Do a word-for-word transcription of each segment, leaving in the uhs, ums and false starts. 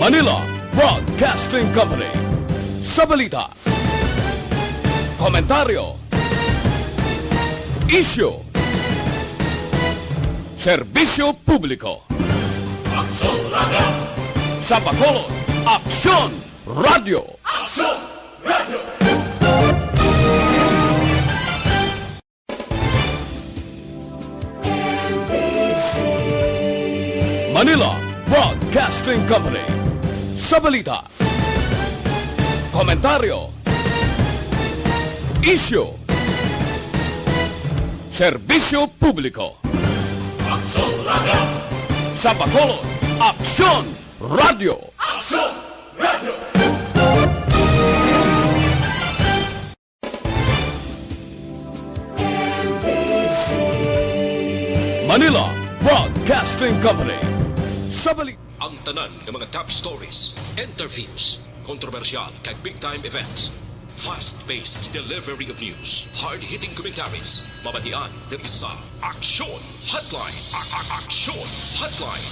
Manila Broadcasting Company. Sa balita, komentaryo, isyu, serbisyo publiko. Aksyon Radio. Sa Bacolod, Aksyon Radio. Aksyon Radio. Manila Broadcasting Company. Sa balita, komentaryo, isyu, serbisyo publiko. Aksyon Radio. Sa Bacolod, Aksyon Radio. Aksyon Radio. Manila Broadcasting Company. Sa balik, ang tanan nga mga top stories, interviews, kontrobersyal kag big time events. Fast-paced delivery of news, hard-hitting commentaries, mabatian diri sa Aksyon Hotline. A- a- Aksyon Hotline.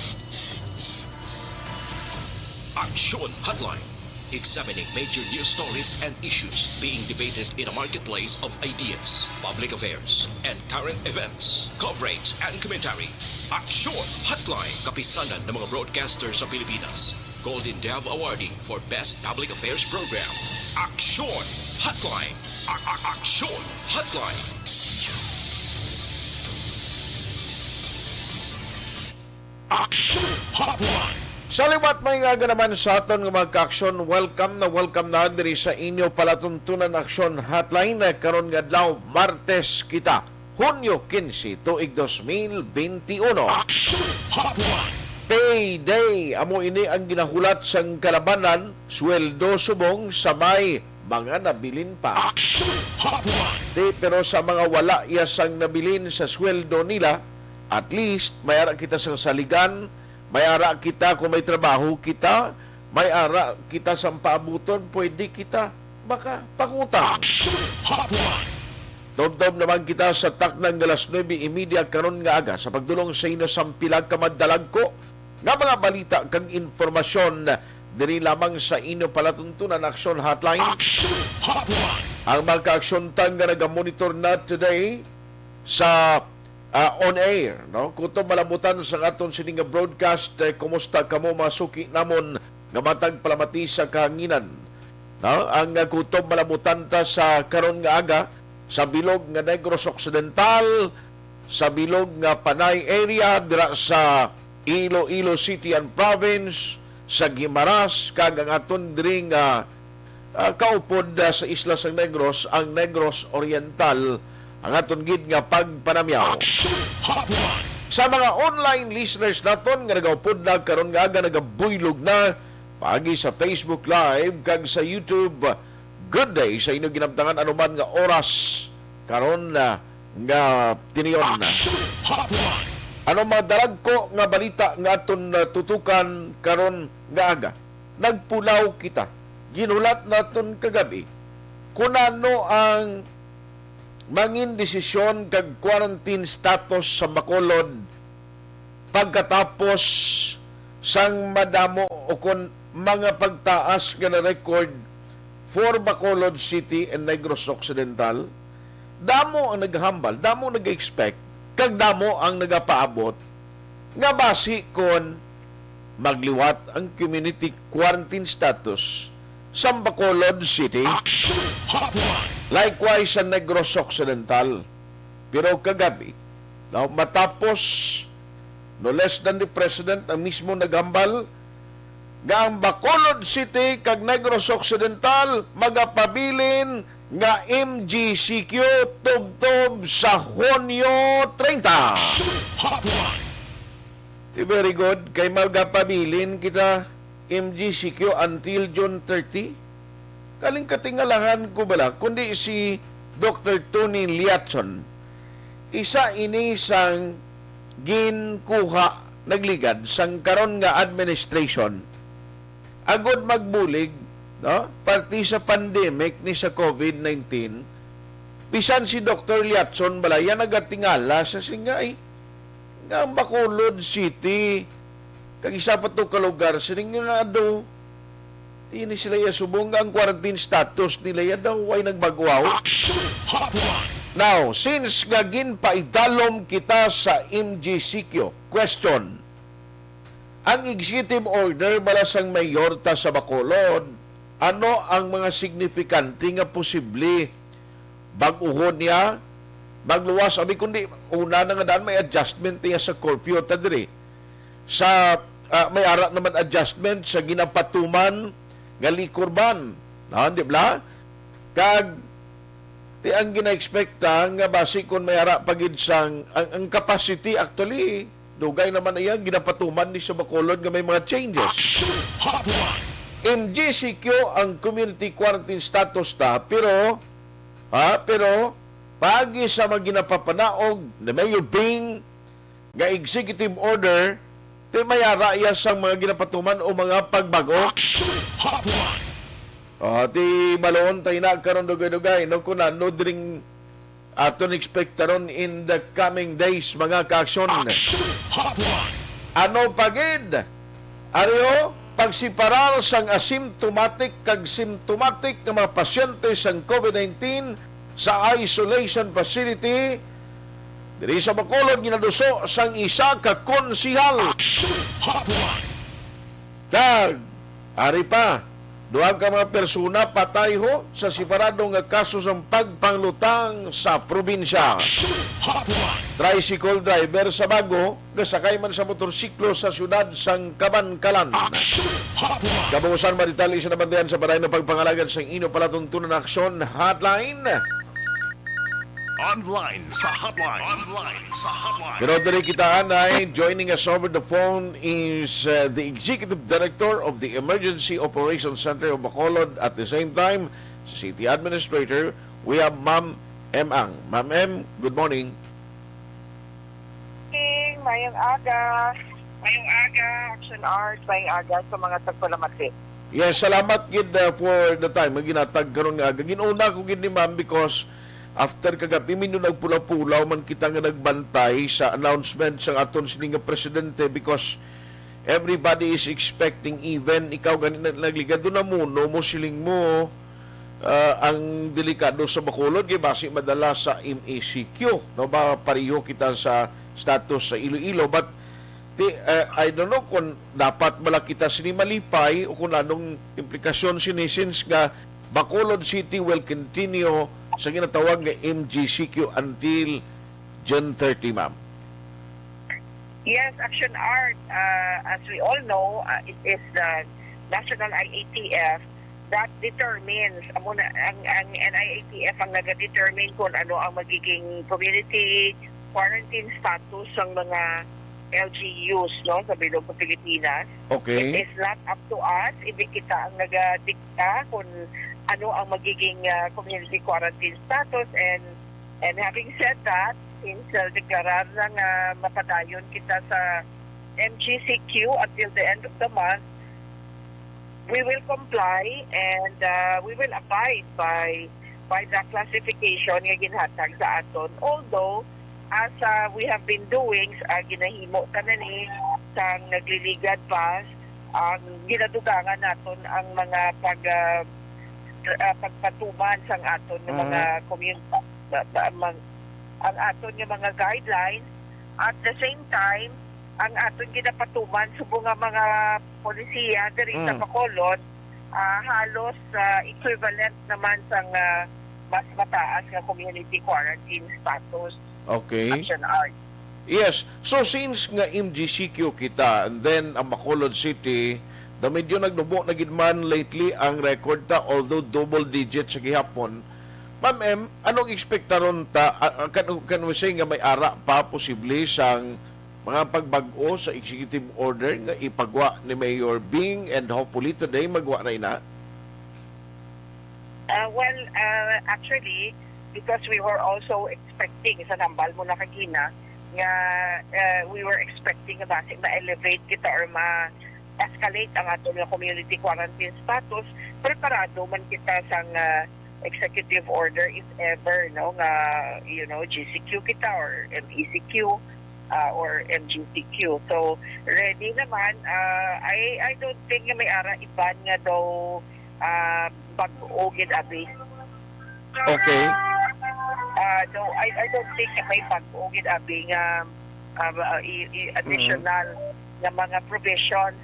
Aksyon Hotline. Examining major news stories and issues being debated in a marketplace of ideas, public affairs, and current events. Coverage and commentary. Aksyon Hotline. Kapisanan ng mga broadcaster sa Pilipinas. Golden Dove Awardee for Best Public Affairs Program. Aksyon Hotline. A- a- Aksyon Hotline. Aksyon Hotline. Sa liwat, may nga naman sa aton nga mga kaaksyon, welcome na welcome na diri sa inyo palatuntunan Aksyon Hotline. Karon nga adlaw, Martes kita, Hunyo quince, tuig dos mil benti uno. Aksyon Hotline. Payday, amo ini ang ginahulat sang kalabanan, sweldo subong sa may mga nabilin pa. Aksyon Hotline. Di, pero sa mga wala ya sang nabilin sa sweldo nila, at least may ara kita sang saligan, may ara kita kung may trabaho kita, may ara kita sang paabuton, pwede kita makapangutang. Aksyon Hotline. Tubtob naman kita sa takna nga alas nuebe y media karon nga aga sa pagdulong sa inyo sang pila ka madalagko nga mga balita kag informasyon diri lamang sa inyo palatuntunan Aksyon Hotline. Aksyon Hotline. Ang mga kaaksyon ta nga nagamonitor na today sa, ah, on air, no? Kutob malabutan sa aton sini nga broadcast, eh, kumusta kamo, mga suki namon nga matag palamati sa kahanginan, no? Ang, ah, kutob malabutan ta sa karon nga aga sa bilog nga Negros Occidental, sa bilog nga Panay area, dira sa Iloilo City and Province, sa Guimaras, kag ang aton diri nga, ah, kaupod, ah, sa isla sang Negros, ang Negros Oriental, ang aton gid nga pagpanamyaw. Aksyon Hotline. Sa mga online listeners naton nga nagaupod na karon nga aga, nagabuylog na paagi sa Facebook Live kag sa YouTube, good day sa inyo ginabtangan anuman nga oras karon, ah, nga tinion na. Aksyon Hotline. Ano mga dalagko nga balita nga aton, ah, tutukan karon nga aga? Nagpulaw kita. Ginulat naton kagabi kung ano ang mangin desisyon kag quarantine status sa Bacolod pagkatapos sang madamo o kon mga pagtaas nga na-record for Bacolod City and Negros Occidental. Damo ang naghambal, damo nag-expect, kag damo ang nagapaabot nga basi kon magliwat ang community quarantine status sa Bacolod City. Action Hotline. Likewise sa Negros Occidental. Pero kagabi, no, matapos, no less than the president ang mismo naghambal nga ang Bacolod City kag Negros Occidental magapabilin nga M G C Q tubtob sa Hunyo treinta. Action Hotline. Di, very good. Kay magapabilin kita M G C Q until June thirty. Kaling katingalahan ko bala, kundi si Doktor Tony Liatzon, isa ini sang ginkuha, nagligad sang karon nga administration agud magbulig, no? Parte sa pandemic ni sa COVID nineteen, bisan si Doktor Liatzon bala, iya nagatingala sa singay nga ang Bacolod City Kag isa pa to ka lugar, sining nga daw, ini sila iya subong nga ang quarantine status nila iya daw, way nagbag-o, aw. Action Hotline! Now, since nga ginpaidalom kita sa M G C Q, question, ang executive order bala sang mayor ta sa Bacolod, ano ang mga signifikante nga posible bag-uhon niya? Magluwas, abi, kundi una na nga daan may adjustment niya sa curfew ta diri. Sa, ah, may ara naman adjustment sa ginapatuman nga liquor ban. No, di ba? Kag, ti ang gina-expecta nga basi kung may ara pa gid sang, ang, ang capacity actually, dugay naman iya, ginapatuman ni sa Bacolod nga may mga changes. Action Hotline! M G C Q ang community quarantine status ta, pero, ha, pero, paagi sa mga ginapapanaog ni Mayor Bing nga executive order, ti may ara iya sang mga ginapatuman o mga pagbag-o. Action Hotline! Ah, ti baloon tayo na karon dugay-dugay, no? Kung ano dring aton ekspektaron in the coming days, mga kaaksyon. Action Hotline! Ano pa gid? Ari, o, pagseparar sang asymptomatic kag symptomatic nga mga pasyente sang COVID nineteen sa isolation facility diri sa Bacolod ginaduso sang isa ka konsehal. Action Hotline! Kag, ari pa, duha ka mga persona patay ho sa separado nga kaso sang pagpanglutang sa probinsya. Action Hotline! Tricycle driver sa Bago, gasakay man sa motorsiklo sa siyudad sang Kabankalan. Action Hotline! Kabuusan, mga detalye sa nabantayan sa balay nga pagpangalagad sang inyo palatuntunan. Action Hotline. Online sa hotline. Online sa hotline. Pero diri kita anay, joining us over the phone is, uh, the Executive Director of the Emergency Operations Center of Bacolod. At the same time, sa City Administrator, we have Ma'am M Ang. Ma'am M, good morning. King, mayong aga. Mayong aga, Action Art. Mayong aga sa mga tagpalamati. Yes, salamat gid, uh, for the time nga ginatag karon nga aga. Ginuna ko gid ni Ma'am because after kagabi, minyo nagpulaw-pulaw man kita nga nagbantay sa announcement sang aton sini nga presidente, because everybody is expecting, even ikaw gani na nagligad, do na muno mo, siling mo, ah, ang delikado sa Bacolod kay basi madala sa M E C Q, no? Ba, pareho kita sa status sa Iloilo, but ti, eh, I don't know kung dapat bala kita sini malipay o kung anong implikasyon sini, since nga Bacolod City will continue sa ginatawag nga M G C Q until June thirty, ma'am. Yes, Action Art, uh, as we all know, uh, it is the National I A T F that determines, amo na, ang, ang N I A T F ang nagadetermine kung ano ang magiging community quarantine status ng mga L G Us, no, sa bilog sa Pilipinas. Okay. It is not up to us, hindi kita ang nagadikta kung ano ang magiging, ah, community quarantine status. And, and having said that, since, ah, deklarar na nga mapadayon kita sa M G C Q until the end of the month, we will comply and, uh, we will abide by, by the classification nga ginhatag sa aton. Although, as, uh, we have been doing, uh, ginahimo ta na ni sang nagliligad pa, ang ginadugangan naton ang mga pag, uh, tr- uh, pagpatuman sang aton nga mga Mhm. community, uh, uh, mag- ang aton nga mga guidelines. At the same time, ang aton ginapatuman subong nga mga polisiya diri sa Mm. Bacolod, ah, halos, ah, equivalent naman sang, ah, mas mataas nga community quarantine status. Okay. Action Art. Yes. So, since nga M G C Q kita, and then ang Bacolod City, na medyo nagnubo na gid man lately ang record ta, although double digit sa gihapon. Ma'am M, anong ekspektaron ta, ah, ah, can, can we say nga may ara pa posible sang mga pagbag-o sa executive order nga ipagwa ni Mayor Bing, and hopefully today magwa na ina? Uh, well, uh, actually, because we were also expecting, sa nambal mo na kagina, nga, uh, we were expecting nga basi ma-elevate kita or ma-escalate ang aton nga community quarantine status, preparado man kita sang, uh, executive order if ever, no, nga, you know, G C Q kita or M E C Q. ah, or M G C Q. So, ready naman. Ah, I, I don't think nga may ara iban nga daw, ah, bag-o gid abi. Okay. Ah, no, I, I don't think nga may bag-o gid abi nga, ah, i, i, additional nga mga provisions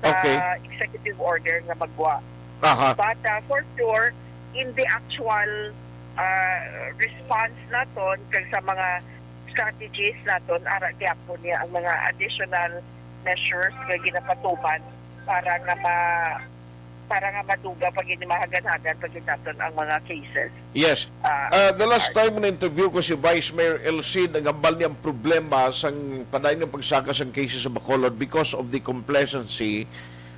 sa Okay. executive order nga magwa. Aha. But, ah, for sure, in the actual, ah, response naton kag sa mga strategies naton, ara gyapon niya ang mga additional measures nga ginapatuman para nga ma para nga madugang pa gid, mahagan-hagan pa gid naton ang mga cases. Yes. Ah, Uh, the last Mark. time na interview ko si Vice Mayor El Cid, ang hambal niya ang problema sang padayon ng pagsaka sang cases sa Bacolod because of the complacency,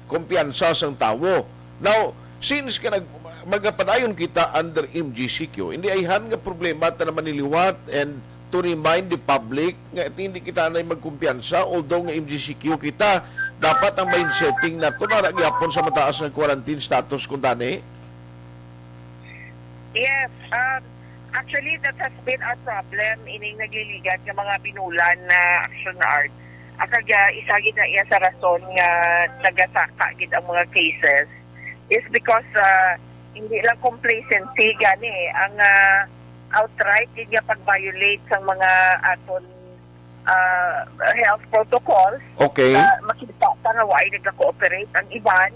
kumpiyansa sang tawo. Now, since ka nag magapadayon kita under M G C Q, hindi ayhan nga problema ta naman niliwat and to remind the public nga hindi kita na magkumpiyansa, although nga M G C Q kita, dapat ang mindsetting nato na gyapon sa mataas nga quarantine status kung tani. Yes. Um, actually, that has been our problem ining nagliligat nga mga binulan na action art. Ang kag, ah, isa gid na iya sa rason nga nagasaka gid ang mga cases is because, ah, hindi lang complacency gani ang, ah, outright gid nga pag-violate sang mga aton, ah, health protocols. Okay. Nga makita ta nga waay nagka-cooperate ang iban.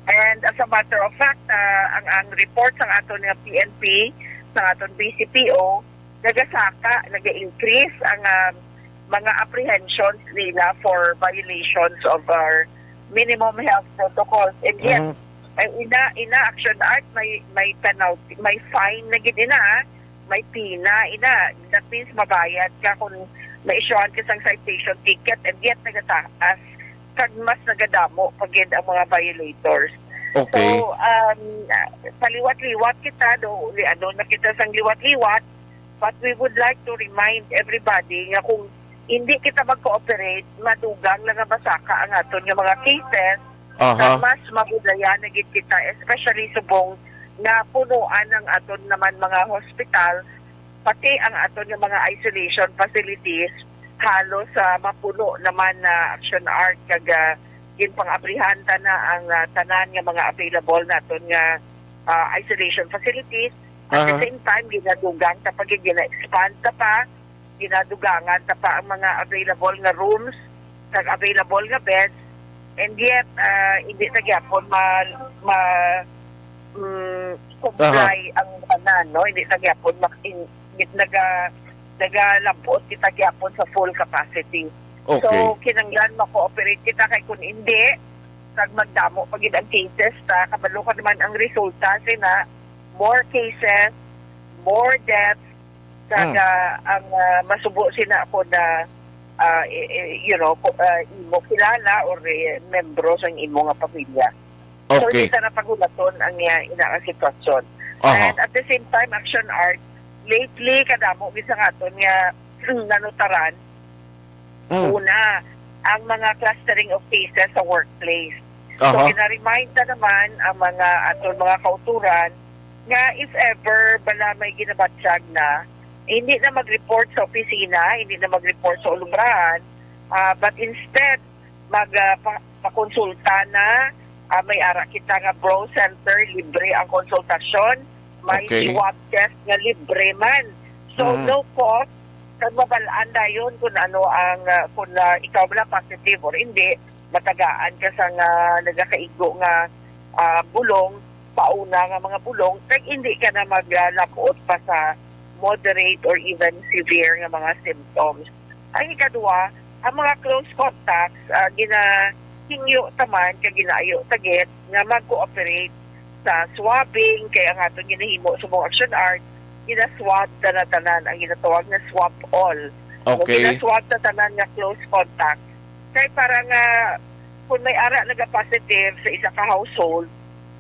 And as a matter of fact, ah, ang, ang report sang aton nga P N P, sang aton B C P O, nagasaka, naga-increase ang, ah, mga apprehensions nila for violations of our minimum health protocols. And yet, Mhm. ang ina, ina action art, may, may penalty, may fine na gid ina, ah. May pina, ina. That means mabayad ka kung ma-issuehan ka sang citation ticket, and yet nagataas kag mas nagadamo pa gid ang mga violators. Okay. So, um, paliwat-liwat kita, do, ano na kita sang liwat-liwat, but we would like to remind everybody nga kung hindi kita mag-cooperate, madugang lang nga masaka ang aton nga mga cases, Aha. kag mas mabudlayan na gid kita, especially subong nga punuan ang aton naman mga hospital, pati ang aton nga mga isolation facilities, halos sa mapuno naman na action art kag, ah, ginpang-abrihan ta na ang, ah, tanan nga mga available naton nga, ah, isolation facilities. At the Aha. same time, ginadugang ta pa, gid, gina-expand ta pa, ginadugangan ta pa ang mga available nga rooms kag available nga beds, and yet, ah, hindi ta gyapon ma, ma mm, comply ang tanan, no? Hindi ta gyapon mak in, naga nagalabot kita gyapon sa full capacity. Okay. So, kinanglan ma-cooperate kita, kay kung hindi, kag magdamo pa gid ang cases, ta kabalo ka naman ang resulta sina, more cases, more deaths, kag, Mm. ah, ang, ah, masubo sina ako na, ah, i- i- you know, ko- ah, imo kilala or, eh, membro sang imo nga pamilya. So, Okay. hindi ta na pagulaton ang, ah, ina nga sitwasyon. Aha. And at the same time, action art, lately, kadamo gid sa aton nga nanutaran, Mm. una, ang mga clustering of cases sa workplace. So, Aha. gina-remind na naman ang mga aton mga kauturan nga if ever bala may ginabatyag na, hindi na mag-report sa opisina, hindi na mag-report sa ulubrahan, ah, but instead, mag, ah, pa- pakonsulta na, ah, may ara kita nga Bro Center, libre ang konsultasyon, may Okay. swab test nga libre man. So, Mhm. no cost, kag mabal-an dayon kung ano ang, ah, kung, ah, ikaw bala positive or hindi, matagaan ka sa nga nagakaigo nga, ah, bulong, pauna nga mga bulong, kag hindi ka na maglabot pa sa moderate or even severe nga mga symptoms. Ang ikaduha, ang mga close contacts, ah, ginahingyo ta man kag ginaayo ta gid nga mag-cooperate sa swabbing, kay ang aton ginahimo subong action art, gina-swab ta na tanan, ang ginatawag nga swab all. O, Okay. gina-swab ta tanan nga close contacts. Kay para nga kung may ara naga-positive sa isa ka household,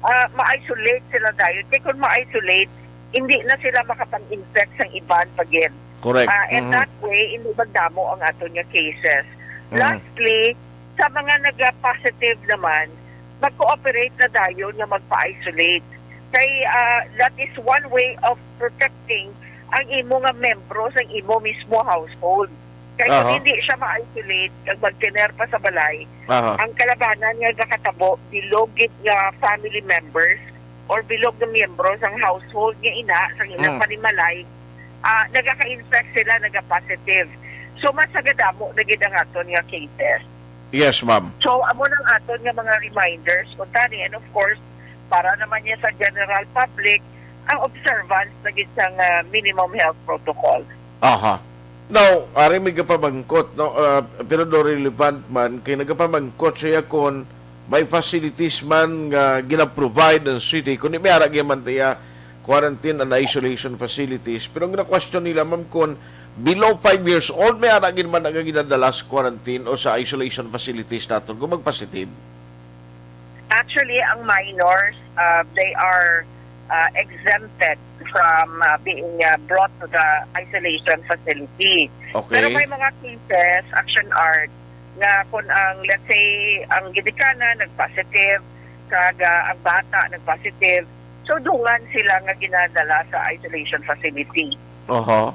ah, ma-isolate sila dayon. Kay kung ma-isolate, hindi na sila makapang-infect sang iban pa gid. Correct. Ah, and Mhm. that way, hindi magdamo ang aton nga cases. Mhm. Lastly, sa mga naga-positive naman, mag-cooperate na dayon nga magpa-isolate. Kay, ah, that is one way of protecting ang imo nga membro sa imo mismo household. Kay kung Aha. hindi siya ma-isolate, kag magtener pa sa balay, Aha. ang kalabanan nga gakatabo, bilog gid nga family members or bilog nga miyembro sang household nga ina, sang ilang Mm. panimalay, ah, nagaka-infect sila, naga-positive. So, mas nagadamo na gid ang aton nga cases. Yes, ma'am. So, amo nang aton nga mga reminders, kung tani, and of course, para naman niya sa general public, ang observance na gid sang, ah, minimum health protocol. Aha. Now, ari may gapamangkot, no? Ah, pero do relevant man, kay nagapamangkot siya kung may facilities man nga gina-provide ng city, kung may ara gyud man tiya quarantine and isolation facilities. Pero ang gina-question nila, ma'am, kung below five years old, may ara gyud man nga ginadala sa quarantine o sa isolation facilities naton kung mag-positive? Actually, ang minors, uh, they are, uh, exempted from, uh, being, uh, brought to the isolation facility. Okay. Pero may mga cases, Action Art, nga kung ang, let's say, ang ginikanan nag-positive, kag, uh, ang bata nag-positive, so dungan sila nga ginadala sa isolation facility. Aha.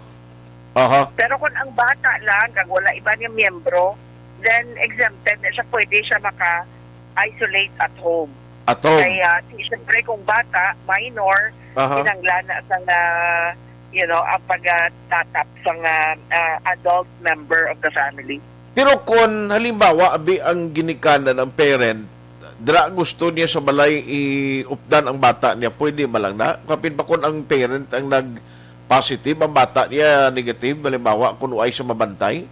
Aha. Pero kung ang bata lang, kag wala iban nga miyembro, then exempted na siya, pwede siya maka-isolate at home. At home. Kaya, si, siyempre, kung bata, minor, Aha. kinahanglan na sa nga, you know, ang pagtatap sa nga, ah, adult member of the family. Pero kung, halimbawa, abi ang ginikanan, ang parent, dira gusto niya sa balay iupdan ang bata niya, pwede man lang na? Kapin pa kung ang parent ang nag-positive, ang bata niya negative, halimbawa, kung uay sa mabantay?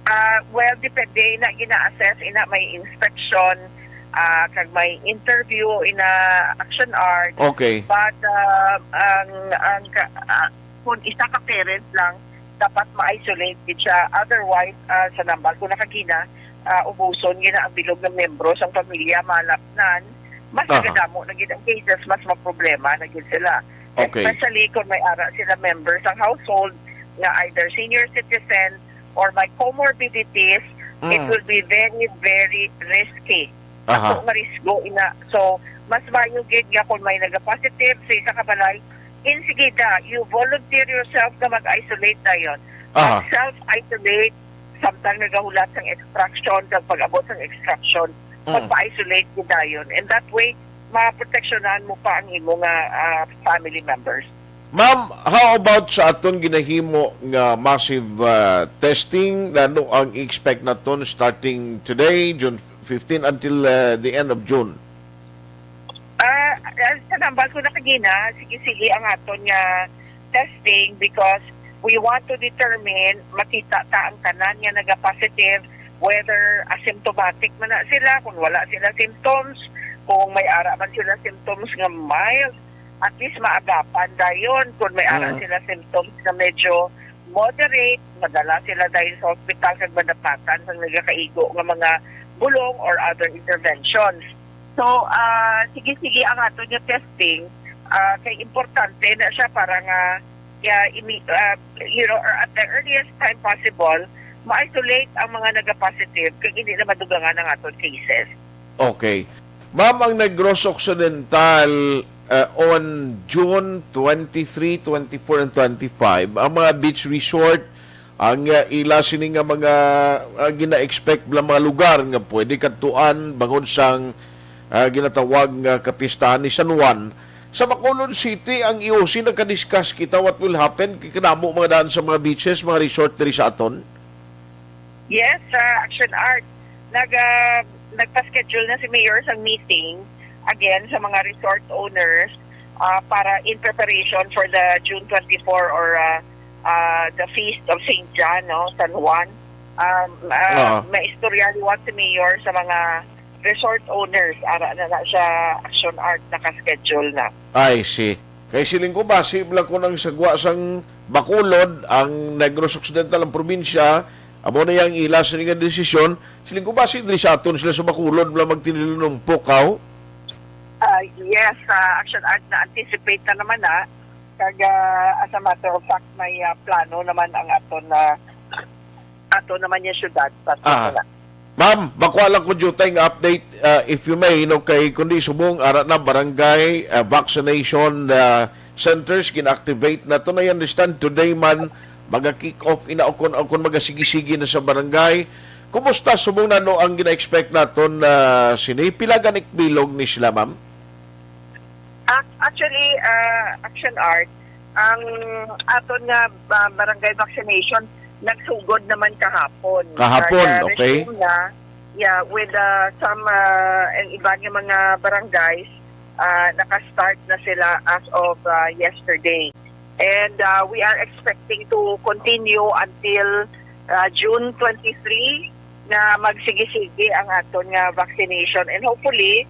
Ah, well, depende. Ina, gina-assess, ina, may inspection, ah, kag may interview, ina, Action Art. Okay. But, ah, ang, ang ka-, ah, kung isa ka parent lang, dapat ma-isolate gid siya. Otherwise, ah, sa nambal ko na kagina, ah, ubuson gid na ang bilog nga miyembro sang pamilya, malapnan, mas Aha. nagadamo na gid ang cases, mas maproblema na gid sila. Okay. Especially kung may ara sila members sang household nga either senior citizen or may comorbidities, it Mm. will be very, very risky. Aha. Ako nga risgo, ina. So, mas maayo gid nga kung may nagapositive sa isa ka balay, insigida, you volunteer yourself nga mag-isolate dayon. Aha. Mag-self-isolate, samtang nagahulat sang extraction, kag pag-abot sang extraction, Mm. magpa-isolate gid dayon. And that way, maproteksyonan mo pa ang imo nga, ah, family members. Ma'am, how about sa aton ginahimo nga massive, ah, testing? Ano ang expect naton starting today, June fifteen, until, ah, the end of June? Ah, ah, sa nambal ko na kagina, sige-sige ang aton nga testing because we want to determine, makita ta ang tanan nga naga-positive, whether asymptomatic man na sila, kung wala sila symptoms, kung may ara man sila symptoms nga mild, at least maagapan dayon. Kung may ara Mm. sila symptoms nga medyo moderate, madala sila dayon sa hospital kag madapatan sang nagakaigo nga mga bulong or other interventions. So, ah, sige-sige ang aton nga testing, ah, kay importante na siya para nga, ah, imi-, ah, you know, or at the earliest time possible, ma-isolate ang mga nagapositive kay hindi na madugangan ang aton cases. Okay. Ma'am, ang Negros Occidental, ah, on June twenty-three, twenty-four, and twenty-five, ang mga beach resort, ang, ah, ila sini nga mga, ah, gina-expect nga mga lugar nga pwede kadtuan bangod sang, ah, ginatawag nga kapistahan ni San Juan. Sa Bacolod City, ang E O C, nagka-discuss kita what will happen kay kadamo mga daan sa mga beaches, mga resort diri sa aton. Yes, sa Action Art, nag, ah, nagpa-schedule na si Mayor sang meeting again sa mga resort owners, ah, para in preparation for the June twenty-four or, ah, ah, the Feast of Saint John, no, San Juan. Um, ah, Oo. May istorya liwat si Mayor sa mga resort owners. Ara na na siya, Action Art, naka-schedule na. I see. Kay siling ko, basi bala ko nang sagwa sang Bacolod, ang Negros Occidental, ang probinsya, amo na yang ila sa nga desisyon. Siling ko, basi diri sa aton sila sa Bacolod, bala magtinilunumpok, aw? Ah, yes, ah, Action Art, na-anticipate na naman na. Kag, ah, as a matter of fact, may, ah, plano naman ang aton, ah, ato naman yung syudad sa Ah. Sasana. Ma'am, makuha lang ko jutay nga update, ah, if you may, no, kay kundi subong ara na barangay, ah, vaccination, ah, centers gina-activate na to. I understand today man maga-kick off ina o kon, o kon magasigi-sige na sa barangay. Kumusta subong nano ang gina-expect naton na sini? Pila gani ka bilog ni sila, ma'am? Ac-, actually, ah, Action Art, ang aton nga, ah, barangay vaccination nagsugod naman kahapon. Kahapon, okay. Nag-resume na, yeah, with, ah, some, ah, ang iba nga mga barangays, ah, naka-start na sila as of, ah, yesterday. And, ah, we are expecting to continue until, ah, June twenty-three nga magsigi-sige ang aton nga vaccination. And hopefully,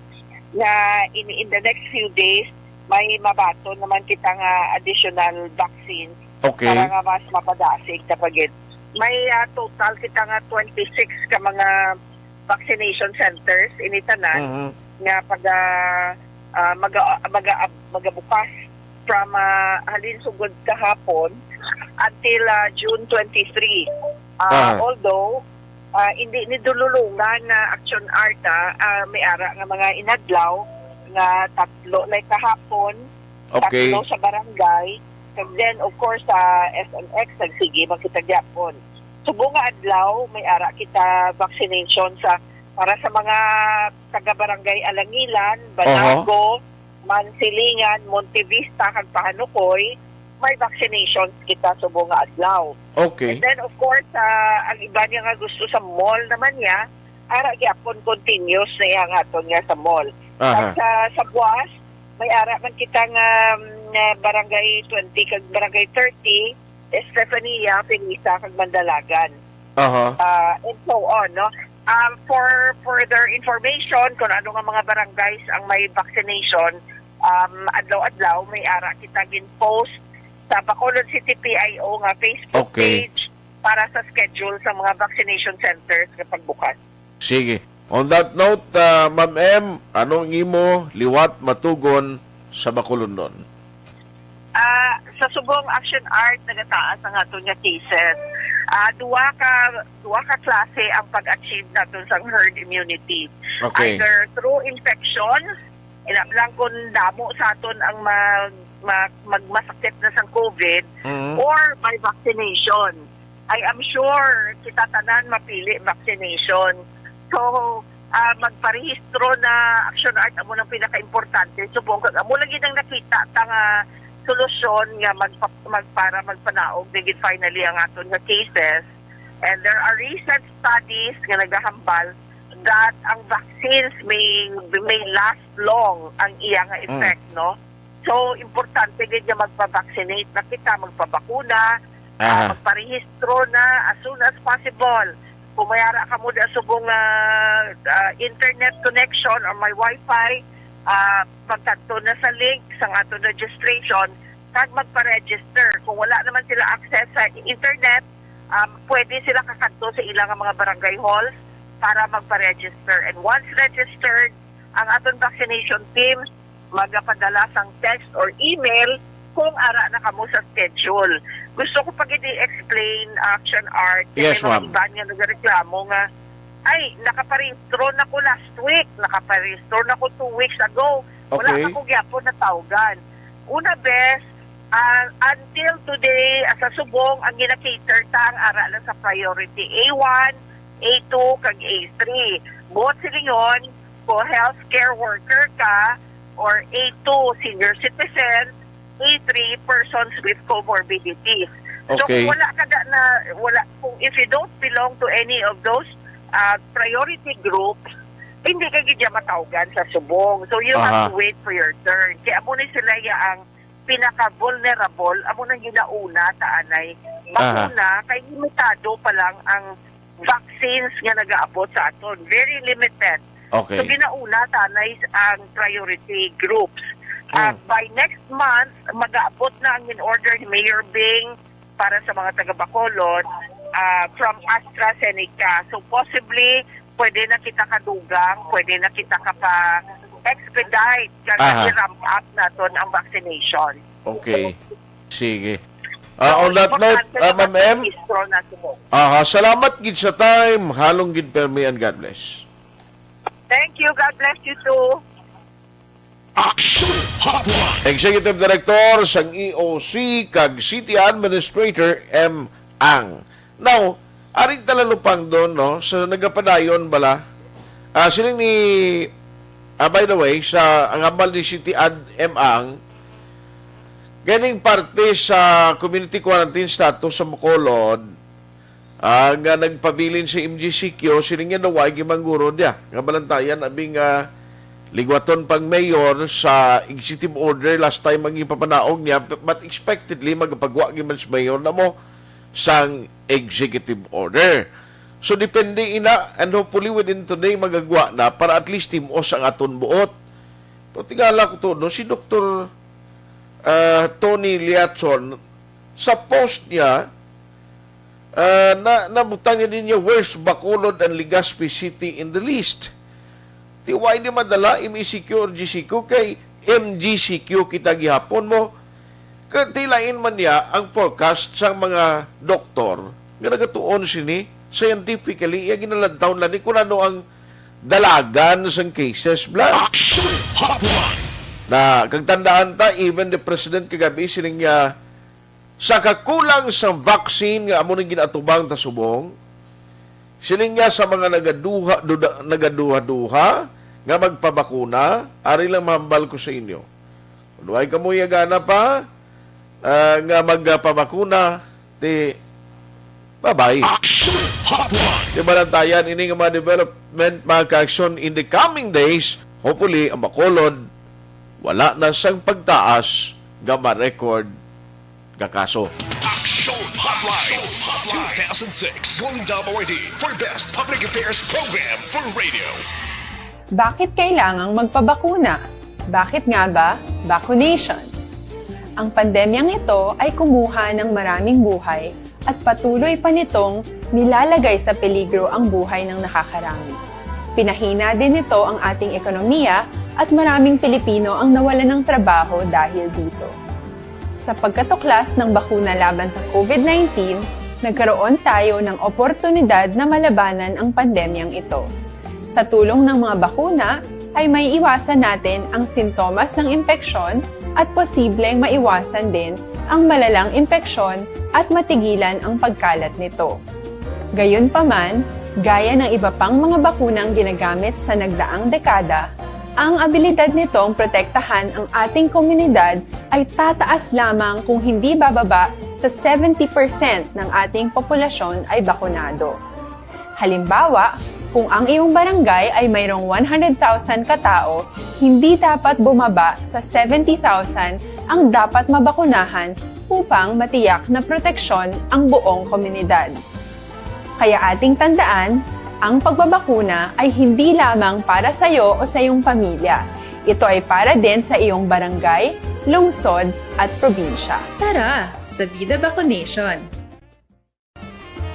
nga in, in the next few days, may mabaton naman kita nga additional vaccine Okay. para nga mas mapadasig ta pa gid. May, ah, total kita nga twenty-six ka mga vaccination centers ini tanan Mhm. nga paga, ah, maga, maga, magabukas from, ah, halin sugod kahapon until, ah, June twenty-three. Ah, Ah. Although, ah, hindi ni dululungan na Action Art, ah, ah, may ara nga mga inadlaw nga tatlo na kahapon, Okay. tatlo sa barangay, and then, of course, sa S M X, nagsige man kita gyapon. Subong nga adlaw, may ara kita vaccination sa, para sa mga taga-barangay Alangilan, Oho. Banago, Mansilingan, Montevista, kag Pahanukoy, may vaccinations kita subong nga adlaw. Okay. And then, of course, ah, ang iba niya nga gusto sa mall naman niya, ara gyapon continuous na iya nga aton nga sa mall. Aha. Kag sa, sa Buas, may ara man kita nga, mm, nga barangay twenty kag barangay thirty, Estefania, Felisa, kag Mandalagan. Aha. Ah, and so on, no? Um, for further information, kung ano nga mga barangays ang may vaccination, um, adlaw-adlaw, may ara kita gin-post sa Bacolod City P I O nga Facebook Okay. page para sa schedule sa mga vaccination centers nga pagbukas. Sige. On that note, ah, Ma'am M, anong imo liwat matugon sa Bacolondon? Ah, sa subong Action Art, nagataas ang aton nga cases. Ah, duha ka, duha ka klase ang pag-achieve naton sang herd immunity. Okay. Either through infection, ina lang kung damo sa aton ang mag, mag, magmasakit na sang COVID, Mhm. or by vaccination. I am sure kita tanan mapili vaccination. So, ah, magparehistro na, Action Art, amo nang pinakaimportante. Subong kag amo lagi nang nakita ta nga solusyon nga magpa-, mag-, para magpanaog na gid finally ang aton nga cases. And there are recent studies nga nagahambal that ang vaccines may, may last long ang iya nga Mm. effect, no? So, importante gid nga magpa-vaccinate na kita, magpabakuna, ah, Aha. magparehistro na as soon as possible. Kung may ara kamo da subong, ah, ah, internet connection or may wifi, ah, magkadto na sa link sang aton registration kag magpa-register. Kung wala naman sila access sa internet, um, pwede sila kakadto sa ilang mga barangay halls para magpa-register. And once registered, ang aton vaccination team magapadala sang text or email kung ara na kamo sa schedule. Gusto ko pa gid i-explain, Action Art, kay Yes, may mga ma'am. iban nga nagareklamo nga, "Ay, nakaparehistro na ko last week, nakaparehistro na ko two weeks ago. Wala Okay. na ko gyapon natawgan." Una, bes, ah, until today, ah, sa subong, ang gina-cater ta ang ara lang sa priority A one, A two, kag A three. Buot silingon, kung healthcare worker ka, or A two, senior citizen, A three, persons with comorbidities. So, Okay. kung wala ka da na, wala, kung if you don't belong to any of those, ah, priority groups, hindi ka gid niya matawgan sa subong. So, you have Aha. to wait for your turn. Kaya amo ni sila ya ang pinaka-vulnerable, amo nang ginauna ta anay. Aha. Mauna, kay limitado pa lang ang vaccines nga nagaabot sa aton. Very limited. Okay. So, ginauna ta anay ang priority groups. Ah, Mm. by next month, magaabot na ang in-order ni Mayor Bing para sa mga taga Bacolod, ah, from AstraZeneca. So, possibly, pwede na kita kadugang, pwede na kita kapa-expedite kag Aha. i-ramp up naton ang vaccination. Okay. Sige. Ah, So, on that note, importante ah, na Ma'am M, mag-rehistro na sila. Aha, salamat gid sa time. Halong gid permi and God bless. Thank you. God bless you too. Action Hotline. Executive Director sang E O C kag City Administrator M. Ang. Now, aring talalupang doon, no, sa nagapadayon bala. Ah, siling ni, ah, by the way, sa ang hambal ni City Ad M. Ang, ganing parte sa community quarantine status sa Bacolod, ah, nga nagpabilin sa M G C Q, siling niya daw ay gimangguro niya. Nga balantayan, abi nga ligwaton pang mayor sa executive order last time ang ipapanaog niya, but expectedly, magpagwa gyud man si mayor na mo sang executive order. So, depende ina, and hopefully within today, magagwa na para at least timos ang aton buot. Pero tingala ko to, no, si Doktor, ah, Tony Liachon, sa post niya, ah, na, nabutang niya din niya, "Where's Bacolod and Legazpi City in the list?" Ti, why di madala M E C Q or G C Q? Kay M G C Q kita gihapon mo. Kay tilain man niya ang forecast sang mga doktor nga nagatuon sini scientifically, iya ginalantaw na ni kung ano ang dalagan sang cases, bla. Action Hotline. Na, kag tandaan ta, even the president kagabi, siling niya, sa kakulang sa vaccine nga amo nang ginaatubang ta subong, siling niya sa mga nagaduha, duda, nagaduha-duha nga magpabakuna, ari lang mahambal ko sa inyo. Kung way kamo yagana pa, ah, nga magpabakuna, ti, bye-bye. Action Hotline. Di balantayan ini nga mga development, mga ka-action in the coming days. Hopefully, ang Bacolod, wala na sang pagtaas nga ma-record nga kaso. Action Hotline two thousand six Golden Dome Awardee for Best Public Affairs Program for Radio. Bakit kailangang magpabakuna? Bakit nga ba vaccination? Ang pandemyang ito ay kumuha ng maraming buhay at patuloy pa nitong nilalagay sa peligro ang buhay ng nakakarami. Pinahina din nito ang ating ekonomiya at maraming Pilipino ang nawalan ng trabaho dahil dito. Sa pagkatuklas ng bakuna laban sa COVID nineteen, nagkaroon tayo ng oportunidad na malabanan ang pandemyang ito. Sa tulong ng mga bakuna, ay maiiwasan natin ang sintomas ng impeksyon at posibleng maiwasan din ang malalang impeksyon at matigilan ang pagkalat nito. Gayunpaman, gaya ng iba pang mga bakunang ginagamit sa nagdaang dekada, ang abilidad nitong protektahan ang ating komunidad ay tataas lamang kung hindi bababa sa seventy percent ng ating populasyon ay bakunado. Halimbawa, kung ang iyong barangay ay mayroong one hundred thousand katao, hindi dapat bumaba sa seventy thousand ang dapat mabakunahan upang matiyak na proteksyon ang buong komunidad. Kaya ating tandaan, ang pagbabakuna ay hindi lamang para sa iyo o sa iyong pamilya. Ito ay para din sa iyong barangay, lungsod, at probinsya. Tara, sa Vida Vaccination!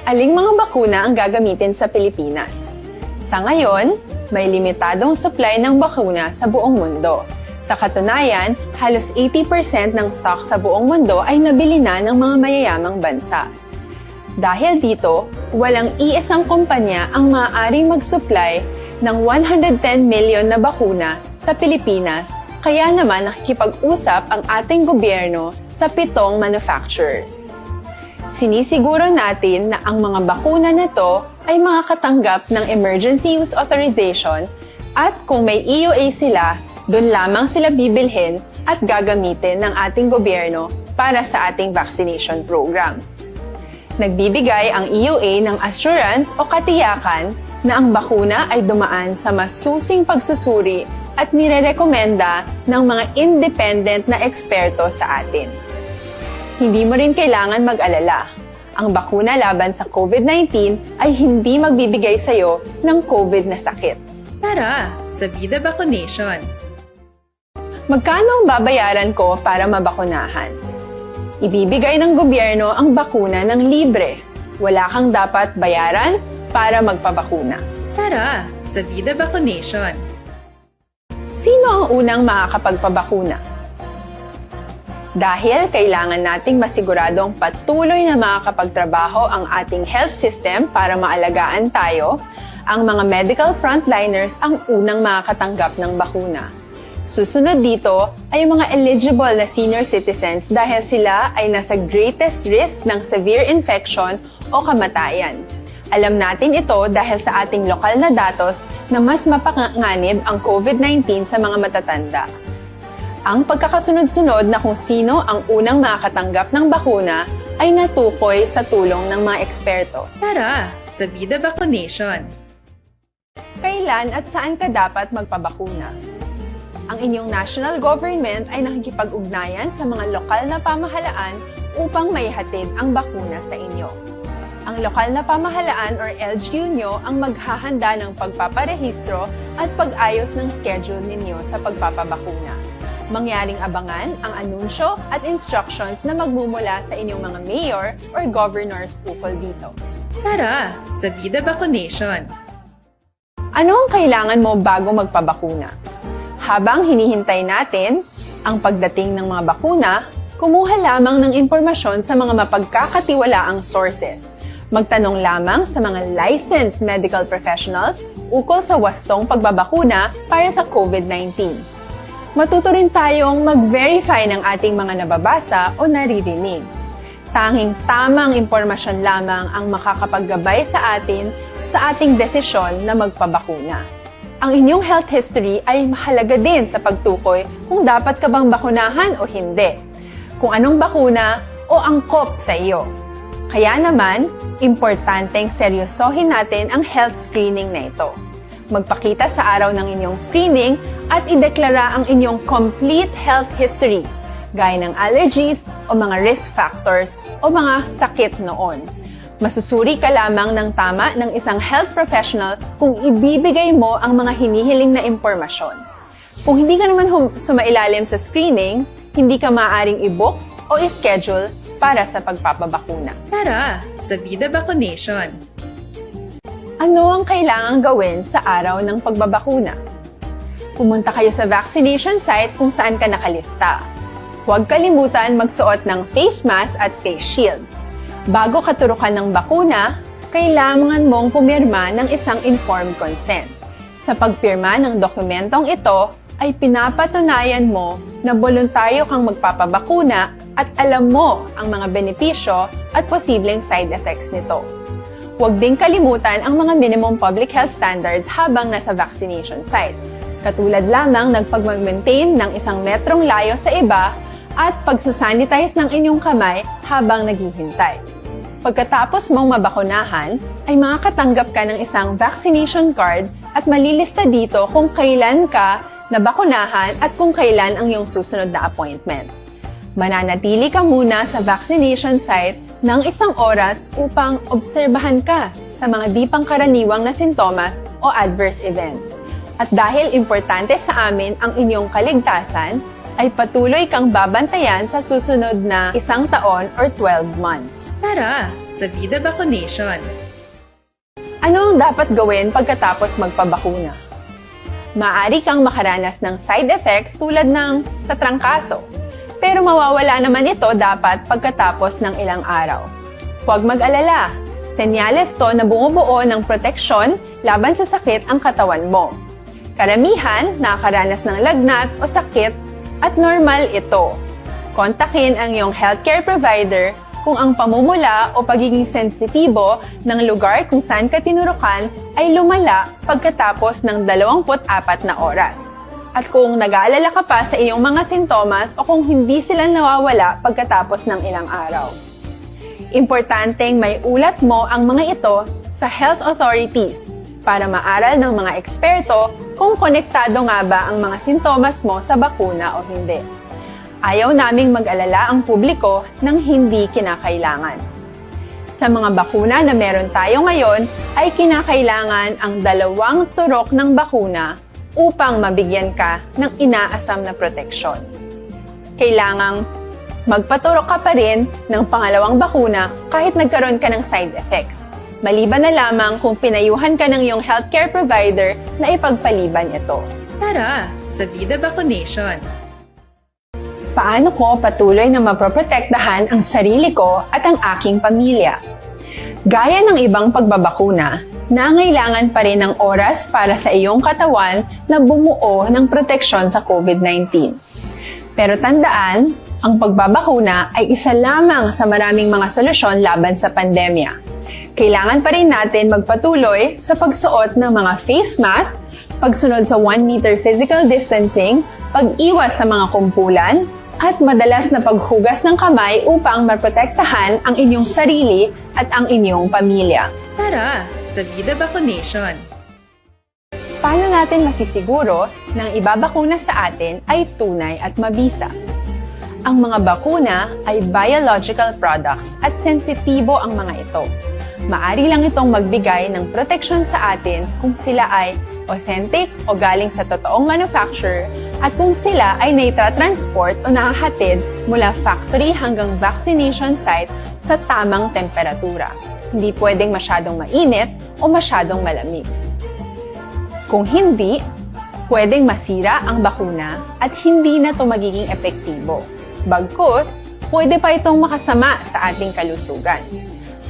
Aling mga bakuna ang gagamitin sa Pilipinas? Sa ngayon, may limitadong supply ng bakuna sa buong mundo. Sa katunayan, halos eighty percent ng stock sa buong mundo ay nabili na ng mga mayayamang bansa. Dahil dito, walang iisang kumpanya ang maaaring mag-supply ng one hundred ten million na bakuna sa Pilipinas, kaya naman nakikipag-usap ang ating gobyerno sa pitong manufacturers. Sinisiguro natin na ang mga bakuna na to ay makakatanggap ng emergency use authorization at kung may E U A sila, doon lamang sila bibilhin at gagamitin ng ating gobyerno para sa ating vaccination program. Nagbibigay ang E U A ng assurance o katiyakan na ang bakuna ay dumaan sa masusing pagsusuri at nirerekomenda ng mga independent na eksperto sa atin. Hindi mo rin kailangan mag-alala. Ang bakuna laban sa COVID nineteen ay hindi magbibigay sa iyo ng COVID na sakit. Tara, sa Vida Vaccination! Magkano ang babayaran ko para mabakunahan? Ibibigay ng gobyerno ang bakuna ng libre. Wala kang dapat bayaran para magpabakuna. Tara, sa Vida Vaccination! Sino ang unang makakapagpabakuna? Dahil kailangan nating masiguradong patuloy na makakapagtrabaho ang ating health system para maalagaan tayo, ang mga medical frontliners ang unang makakatanggap ng bakuna. Susunod dito ay ang mga eligible na senior citizens dahil sila ay nasa greatest risk ng severe infection o kamatayan. Alam natin ito dahil sa ating lokal na datos na mas mapanganib ang COVID nineteen sa mga matatanda. Ang pagkakasunod-sunod na kung sino ang unang makakatanggap ng bakuna ay natukoy sa tulong ng mga eksperto. Tara sa Vida Vaccination! Kailan at saan ka dapat magpabakuna? Ang inyong national government ay nakikipag-ugnayan sa mga lokal na pamahalaan upang maihatid ang bakuna sa inyo. Ang lokal na pamahalaan or L G U nyo ang maghahanda ng pagpaparehistro at pag-ayos ng schedule ninyo sa pagpapabakuna. Mangyaring abangan ang anunsyo at instructions na magmumula sa inyong mga mayor or governors ukol dito. Tara sa Vida Vaccination! Ano ang kailangan mo bago magpabakuna? Habang hinihintay natin ang pagdating ng mga bakuna, kumuha lamang ng impormasyon sa mga mapagkakatiwalaang sources. Magtanong lamang sa mga licensed medical professionals ukol sa wastong pagbabakuna para sa COVID nineteen. Matuto rin tayong mag-verify ng ating mga nababasa o naririnig. Tanging tamang impormasyon lamang ang makakapaggabay sa atin sa ating desisyon na magpabakuna. Ang inyong health history ay mahalaga din sa pagtukoy kung dapat ka bang bakunahan o hindi, kung anong bakuna o angkop sa iyo. Kaya naman, importanteng seryosohin natin ang health screening na ito. Magpakita sa araw ng inyong screening at ideklara ang inyong complete health history, gaya ng allergies o mga risk factors o mga sakit noon. Masusuri ka lamang ng tama ng isang health professional kung ibibigay mo ang mga hinihiling na impormasyon. Kung hindi ka naman hum- sumailalim sa screening, hindi ka maaaring i-book o i-schedule para sa pagpapabakuna. Tara sa Vida Vaccination! Ano ang kailangang gawin sa araw ng pagbabakuna? Pumunta kayo sa vaccination site kung saan ka nakalista. Huwag kalimutan magsuot ng face mask at face shield. Bago katurukan ng bakuna, kailangan mong pumirma ng isang informed consent. Sa pagpirma ng dokumentong ito, ay pinapatunayan mo na boluntaryo kang magpapabakuna at alam mo ang mga benepisyo at posibleng side effects nito. Huwag ding kalimutan ang mga minimum public health standards habang nasa vaccination site, katulad lamang ng pagmag-maintain ng isang metrong layo sa iba at pagsasanitize ng inyong kamay habang naghihintay. Pagkatapos mong mabakunahan, ay makakatanggap ka ng isang vaccination card at malilista dito kung kailan ka nabakunahan at kung kailan ang iyong susunod na appointment. Mananatili ka muna sa vaccination site ng isang oras upang obserbahan ka sa mga di pangkaraniwang na sintomas o adverse events. At dahil importante sa amin ang inyong kaligtasan, ay patuloy kang babantayan sa susunod na isang taon or twelve months. Tara sa Vida Vaccination! Ano ang dapat gawin pagkatapos magpabakuna? Maaari kang makaranas ng side effects tulad ng sa trangkaso, pero mawawala naman ito dapat pagkatapos ng ilang araw. Huwag mag-alala, senyales to na bumubuo ng proteksyon laban sa sakit ang katawan mo. Karamihan nakakaranas ng lagnat o sakit at normal ito. Kontakin ang iyong healthcare provider kung ang pamumula o pagiging sensitibo ng lugar kung saan ka tinurukan ay lumala pagkatapos ng dalawampu't apat na oras. At kung nag-aalala ka pa sa iyong mga sintomas o kung hindi sila nawawala pagkatapos ng ilang araw. Importanteng may ulat mo ang mga ito sa health authorities para maaral ng mga eksperto kung konektado nga ba ang mga sintomas mo sa bakuna o hindi. Ayaw naming mag-alala ang publiko ng hindi kinakailangan. Sa mga bakuna na meron tayo ngayon, ay kinakailangan ang dalawang turok ng bakuna upang mabigyan ka ng inaasam na proteksyon. Kailangang magpaturok ka pa rin ng pangalawang bakuna kahit nagkaroon ka ng side effects, maliban na lamang kung pinayuhan ka ng iyong healthcare provider na ipagpaliban ito. Tara sa Vida Vaccination! Paano ko patuloy na maproprotektahan ang sarili ko at ang aking pamilya? Gaya ng ibang pagbabakuna, Nangailangan pa rin ng oras para sa iyong katawan na bumuo ng proteksyon sa COVID nineteen. Pero tandaan, ang pagbabakuna ay isa lamang sa maraming mga solusyon laban sa pandemya. Kailangan pa rin natin magpatuloy sa pagsuot ng mga face mask, pagsunod sa one meter physical distancing, pag-iwas sa mga kumpulan, at madalas na paghugas ng kamay upang maprotektahan ang inyong sarili at ang inyong pamilya. Tara, sa Vida Vaccination! Paano natin masisiguro na ang ibabakuna sa atin ay tunay at mabisa? Ang mga bakuna ay biological products at sensitibo ang mga ito. Maari lang itong magbigay ng proteksyon sa atin kung sila ay authentic o galing sa totoong manufacturer at kung sila ay naitra-transport o nahahatid mula factory hanggang vaccination site sa tamang temperatura. Hindi pwedeng masyadong mainit o masyadong malamig. Kung hindi, pwedeng masira ang bakuna at hindi na ito magiging epektibo. Bagkus, pwede pa itong makasama sa ating kalusugan.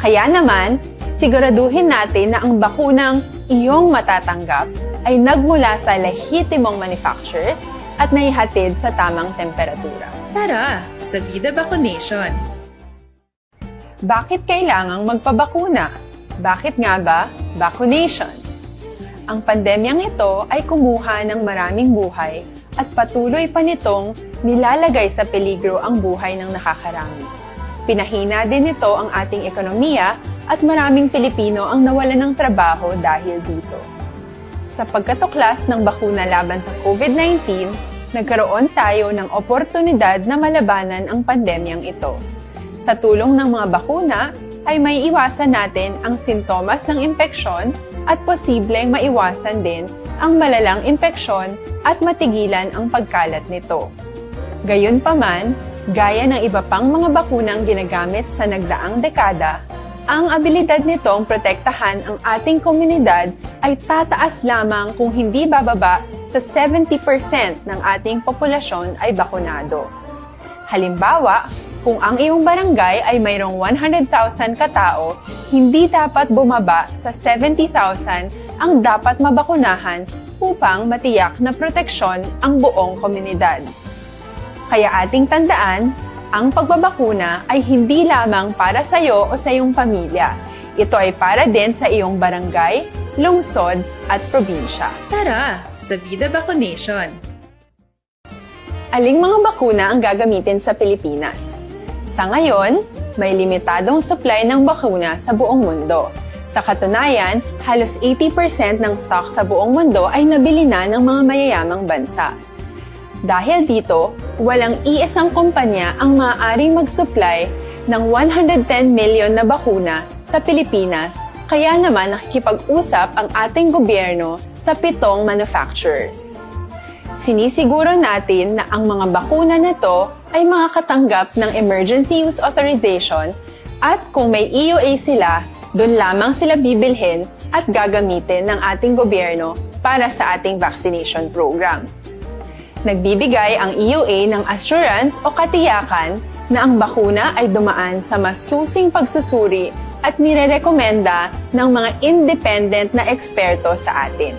Kaya naman, siguraduhin natin na ang bakunang iyong matatanggap ay nagmula sa lehitimong manufacturers at naihatid sa tamang temperatura. Tara, sa Vida Vaccination! Bakit kailangang magpabakuna? Bakit nga ba vaccination? Ang pandemyang ito ay kumuha ng maraming buhay at patuloy pa nitong nilalagay sa peligro ang buhay ng nakakarami. Pinahina din nito ang ating ekonomiya at maraming Pilipino ang nawalan ng trabaho dahil dito. Sa pagkatuklas ng bakuna laban sa COVID nineteen, nagkaroon tayo ng oportunidad na malabanan ang pandemyang ito. Sa tulong ng mga bakuna, ay maiiwasan natin ang sintomas ng impeksyon at posibleng maiwasan din ang malalang impeksyon at matigilan ang pagkalat nito. Gayunpaman, gaya ng iba pang mga bakunang ginagamit sa nagdaang dekada, ang abilidad nitong protektahan ang ating komunidad ay tataas lamang kung hindi bababa sa seventy percent ng ating populasyon ay bakunado. Halimbawa, kung ang iyong barangay ay mayroong one hundred thousand ka tao, hindi dapat bumaba sa seventy thousand ang dapat mabakunahan upang matiyak na proteksyon ang buong komunidad. Kaya ating tandaan, ang pagbabakuna ay hindi lamang para sa iyo o sa iyong pamilya. Ito ay para din sa iyong barangay, lungsod, at probinsya. Tara, sa Vida Vaccination! Aling mga bakuna ang gagamitin sa Pilipinas? Sa ngayon, may limitadong supply ng bakuna sa buong mundo. Sa katunayan, halos eighty percent ng stock sa buong mundo ay nabili na ng mga mayayamang bansa. Dahil dito, walang iisang kumpanya ang maaaring mag-supply ng one hundred ten million na bakuna sa Pilipinas, kaya naman nakikipag-usap ang ating gobyerno sa pitong manufacturers. Sinisiguro natin na ang mga bakuna na to ay makakatanggap ng emergency use authorization at kung may E U A sila, doon lamang sila bibilhin at gagamitin ng ating gobyerno para sa ating vaccination program. Nagbibigay ang E U A ng assurance o katiyakan na ang bakuna ay dumaan sa masusing pagsusuri at nirerekomenda ng mga independent na eksperto sa atin.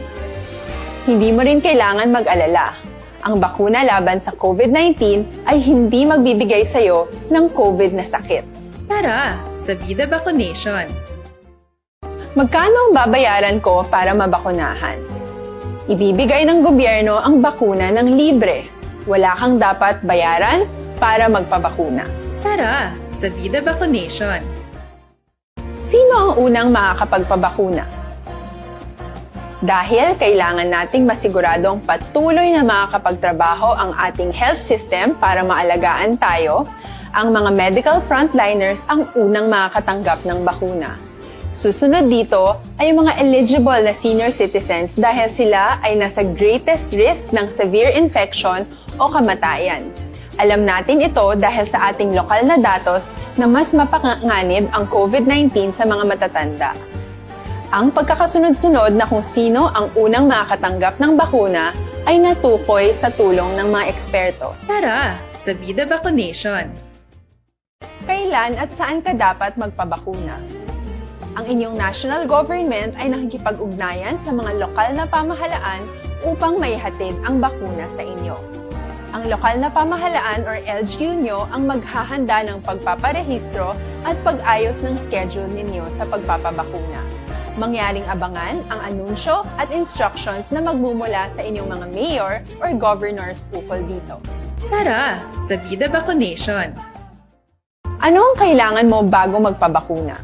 Hindi mo rin kailangan mag-alala. Ang bakuna laban sa COVID nineteen ay hindi magbibigay sa iyo ng COVID na sakit. Tara, sa Vida Vaccination! Magkano ang babayaran ko para mabakunahan? Ibibigay ng gobyerno ang bakuna ng libre. Wala kang dapat bayaran para magpabakuna. Tara, sa Vida Vaccination! Sino ang unang makakapagpabakuna? Dahil kailangan nating masiguradong patuloy na makakapagtrabaho ang ating health system para maalagaan tayo, ang mga medical frontliners ang unang makakatanggap ng bakuna. Susunod dito ay ang mga eligible na senior citizens dahil sila ay nasa greatest risk ng severe infection o kamatayan. Alam natin ito dahil sa ating lokal na datos na mas mapanganib ang COVID nineteen sa mga matatanda. Ang pagkakasunod-sunod na kung sino ang unang makakatanggap ng bakuna ay natukoy sa tulong ng mga eksperto. Tara, sa Vida Vaccination! Kailan at saan ka dapat magpabakuna? Ang inyong national government ay nakikipag-ugnayan sa mga lokal na pamahalaan upang maihatid ang bakuna sa inyo. Ang lokal na pamahalaan or L G U nyo ang maghahanda ng pagpaparehistro at pag-ayos ng schedule ninyo sa pagpapabakuna. Mangyaring abangan ang anunsyo at instructions na magmumula sa inyong mga mayor or governors ukol dito. Tara sa Vida Vaccination! Ano ang kailangan mo bago magpabakuna?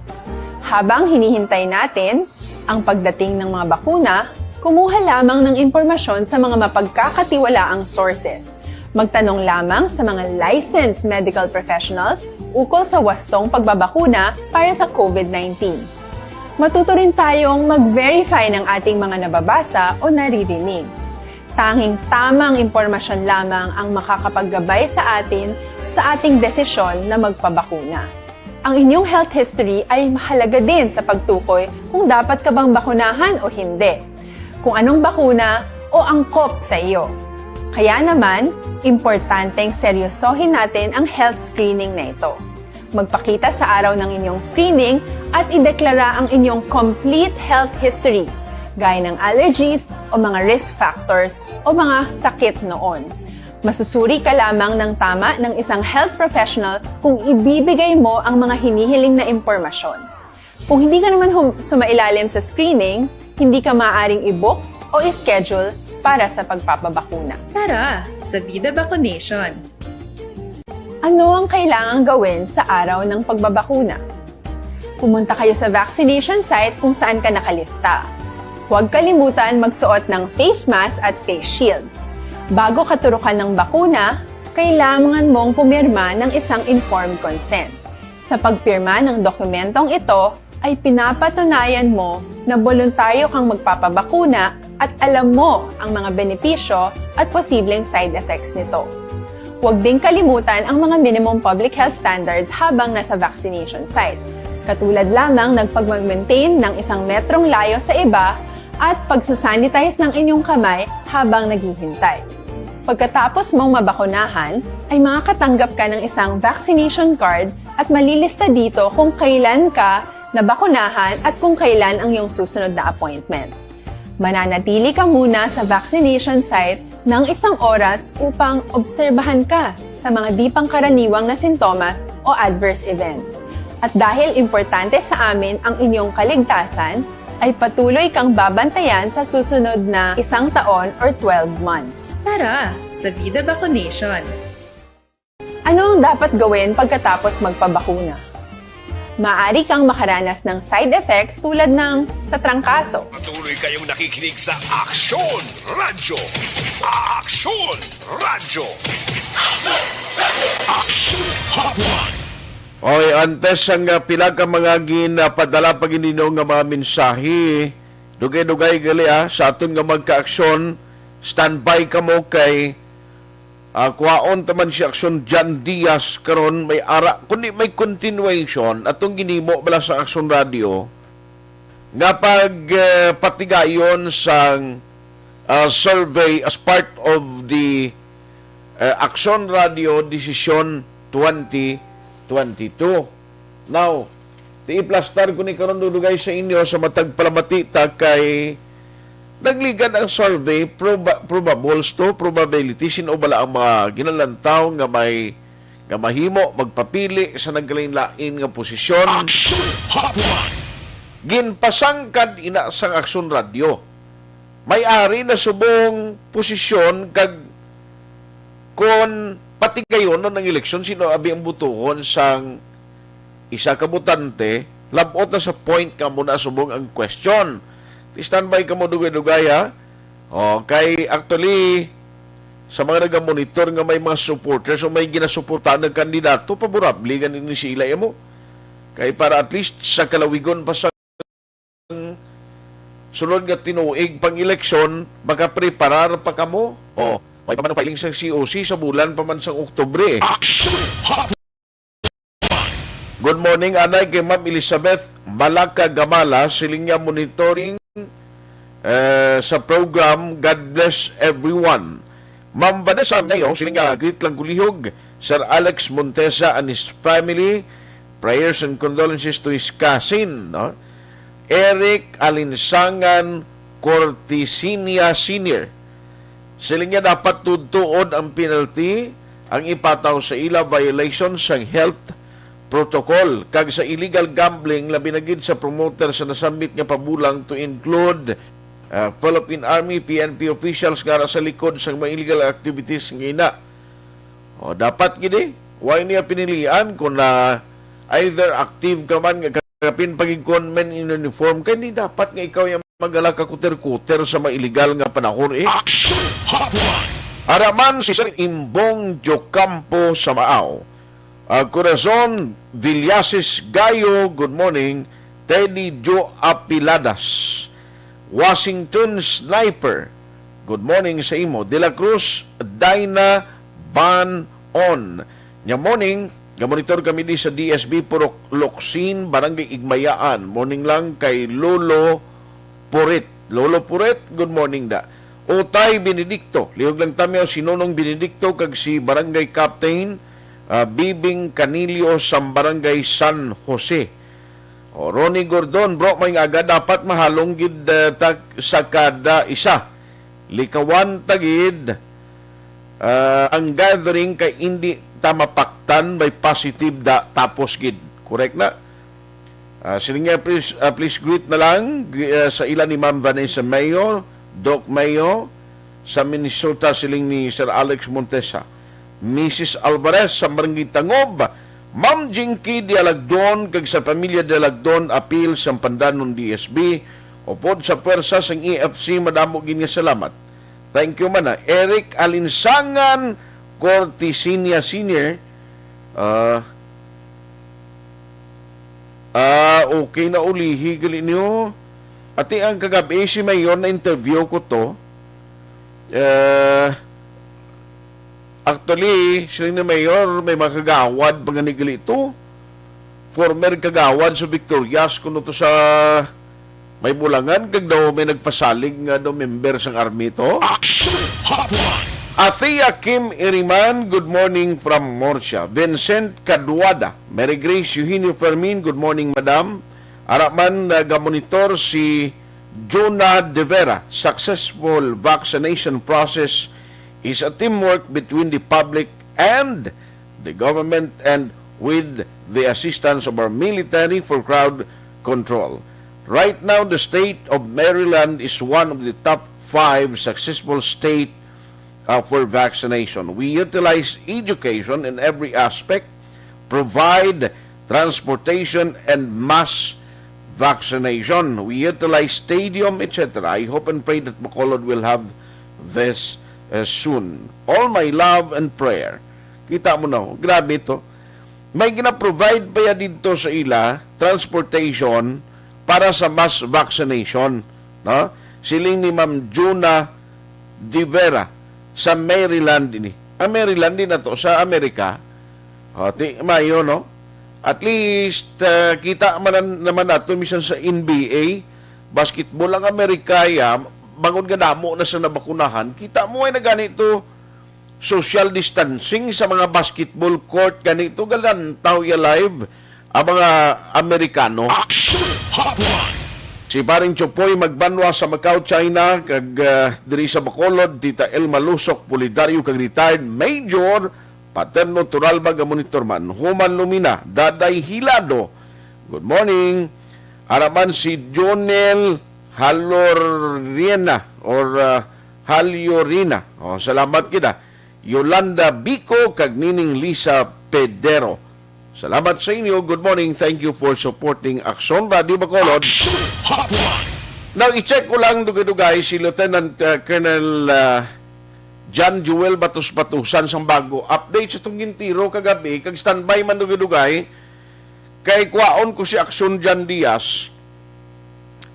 Habang hinihintay natin ang pagdating ng mga bakuna, kumuha lamang ng impormasyon sa mga mapagkakatiwalaang sources. Magtanong lamang sa mga licensed medical professionals ukol sa wastong pagbabakuna para sa COVID nineteen. Matuto rin tayong mag-verify ng ating mga nababasa o naririnig. Tanging tamang impormasyon lamang ang makakapaggabay sa atin sa ating desisyon na magpabakuna. Ang inyong health history ay mahalaga din sa pagtukoy kung dapat ka bang bakunahan o hindi, kung anong bakuna o angkop sa iyo. Kaya naman, importanteng seryosohin natin ang health screening na ito. Magpakita sa araw ng inyong screening at ideklara ang inyong complete health history, gaya ng allergies o mga risk factors o mga sakit noon. Masusuri ka lamang ng tama ng isang health professional kung ibibigay mo ang mga hinihiling na impormasyon. Kung hindi ka naman hum- sumailalim sa screening, hindi ka maaaring i-book o i-schedule para sa pagpapabakuna. Tara sa Vida Vaccination! Ano ang kailangang gawin sa araw ng pagbabakuna? Pumunta kayo sa vaccination site kung saan ka nakalista. Huwag kalimutan magsuot ng face mask at face shield. Bago katurukan ng bakuna, kailangan mong pumirma ng isang informed consent. Sa pagpirma ng dokumentong ito, ay pinapatunayan mo na boluntaryo kang magpapabakuna at alam mo ang mga benepisyo at posibleng side effects nito. Huwag ding kalimutan ang mga minimum public health standards habang nasa vaccination site, katulad lamang ng pagmag-maintain ng isang metrong layo sa iba at pagsasanitize ng inyong kamay habang naghihintay. Pagkatapos mong mabakunahan, ay makakatanggap ka ng isang vaccination card at malilista dito kung kailan ka nabakunahan at kung kailan ang iyong susunod na appointment. Mananatili ka muna sa vaccination site ng isang oras upang obserbahan ka sa mga di pangkaraniwang na sintomas o adverse events. At dahil importante sa amin ang inyong kaligtasan, ay patuloy kang babantayan sa susunod na isang taon or twelve months. Tara sa Vida Vaccination! Ano ang dapat gawin pagkatapos magpabakuna? Maaari kang makaranas ng side effects tulad ng sa trangkaso. Patuloy kayong nakikinig sa Aksyon Radyo. Aksyon Radyo. Aksyon Hotline. Oy, antes ang, ah, pila ka mga ginapadala pa gid ninyo nga mga mensahe, dugay-dugay gali, ah, sa aton nga magka-aksyon, standby kamo kay, ah, kuhaon ta man si Aksyon Jan Diaz karon, may ara, kundi may continuation atong ginhimo bala sa Aksyon Radio nga pag, eh, patigayon sang, ah, survey as part of the, eh, Aksyon Radio Desisyon twenty twenty-two. Now, ti iplastar ko ni karon, dugay-dugay sa inyo sa matag palamati ta kay nagligad ang survey, proba-, probables to, probability, sin-o bala ang mga ginalantaw nga may, nga mahimo magpapili sa nagkalain-lain nga posisyon. Aksyon Hotline. Ginpasangkad ina sang Aksyon Radio. May ari na subong posisyon kag kon patigayonon ang eleksyon, sino abi ang butuhon sang isa ka botante, lab-ot na sa point kamo na subong ang question. Standby kamo, dugay-dugay, ha? Okay, actually, sa mga nagamonitor nga may mga supporters o may ginasuportahan nga kandidato, paborable gani ni sila imo. Kay para at least sa kalawigon pa sa sunod nga tinuig pang-eleksyon, makapreparar pa kamo. O, may pa man ang filing sa C O C sa bulan pa man sang Oktubre. Action Hotline. Good morning, anay kay Ma'am Elizabeth Malaka Gamala, siling niya monitoring, eh, sa program. God bless everyone. Ma'am Vanessa Angayong, siling niya, greet lang kulihog, Sir Alex Montesa and his family. Prayers and condolences to his cousin, no? Eric Alinsangan Cortesinia Senior. Siling niya dapat tudtuod ang penalty ang ipataw sa ila, violation sang health protocol kag sa illegal gambling, labi na gid sa promoter sa nasambit nga pabulang, to include, ah, Philippine Army, P N P officials nga ara sa likod sang mga illegal activities nga ina. O, dapat gid eh. Why niya pinilian kung na either active ka man nga kapin pagigkon men in uniform, kay hindi dapat nga ikaw yung magala ka kuter-kuter sa mga illegal nga panahon eh. Action Hotline! Araman si Sir Imbong Jocampo sa Maaw. Ah, Corazon Villasis Gayo, good morning. Teddy Joe Apiladas. Washington Sniper, good morning sa imo. De La Cruz, Dinah Ban On. Nya morning, gamonitor kami di sa D S B Purok Locsin, Barangay Igmayaan. Morning lang kay Lolo Purit. Lolo Purit, good morning da. Utay Benedicto, lihog lang tamyaw si Nonong Benedicto kag si Barangay Captain, ah, Bibing Canilio sa Barangay San Jose. O, Ronnie Gordon, bro, may nga aga dapat mahalong gid, eh, ta-, sa kada isa. Likawan ta gid, ah, ang gathering kay indi ta mapaktan may positive da tapos gid. Correct na? Ah, siling niya, please, ah, please greet na lang, gre-, ah, sa ila ni Ma'am Vanessa Mayo, Doc Mayo, sa Minnesota, siling ni Sir Alex Montesa. Missus Alvarez sa Barangay Tangob, Ma'am Jinky Dialagdon, kag sa pamilya Dialagdon, apil sa Pandanon D S B, upod sa pwersa sang E F C, madamo gid nga salamat. Thank you man, ah. Eric Alinsangan Cortesinia Senior, ah, ah, okay na ulihi gali niyo. Ati ang kagabi, si Mayor na interview ko to. Eh, actually, sila ni Mayor, may mga kagawad pa nga ni gali to. Former kagawad sa Victorias, kuno to sa may Bulangan, kag daw may nagpasalig nga daw member sang army to. Action Hotline! Athea Kim Iriman, good morning from Murcia. Vincent Caduada, Mary Grace Eugenio Fermin, good morning, madam. Ara man, nagamonitor si Juna De Vera. Successful vaccination process is a teamwork between the public and the government and with the assistance of our military for crowd control. Right now, the state of Maryland is one of the top five successful state, uh, for vaccination. We utilize education in every aspect, provide transportation and mass vaccination. We utilize stadium, et cetera. I hope and pray that Bacolod will have this, uh, soon. All my love and prayer. Kita mo na, oh. Grabe to. May gina-provide pa ya didto sa ila, transportation para sa mass vaccination, no? Siling ni Ma'am Juna De Vera sa Maryland ini. Ang Maryland din na to sa Amerika. O, ti, mayo, no? At least, uh, kita man naman nato misan sa N B A, basketball ang Amerika, ya, bangod nga damo na sa nabakunahan, kita mo ay na gani to social distancing sa mga basketball court gani to, galantaw ya live ang mga Amerikano. Action Hotline! Si Paring Chopoy Magbanwa sa Macau, China, kag, ah, diri sa Bacolod, Tita Elma Lusok Pulidario, kag retired Major Paterno Turalba, gamonitor man. Human Lumina, Daday Hilado. Good morning. Araman si Jonel Halorina or, ah, Halyurina. Oh, salamat kita. Yolanda Bico kag Nining Lisa Pedero. Salamat sa inyo. Good morning. Thank you for supporting Aksyon Radio Bacolod. Action Hotline. Now, i-check ko lang dugay-dugay si Lieutenant, uh, Colonel, uh, John Joel Batos Batusan sang bago update sa tong gintiro kagabi, kag standby man dugay-dugay. Kay kwaon ko si Aksyon John Diaz.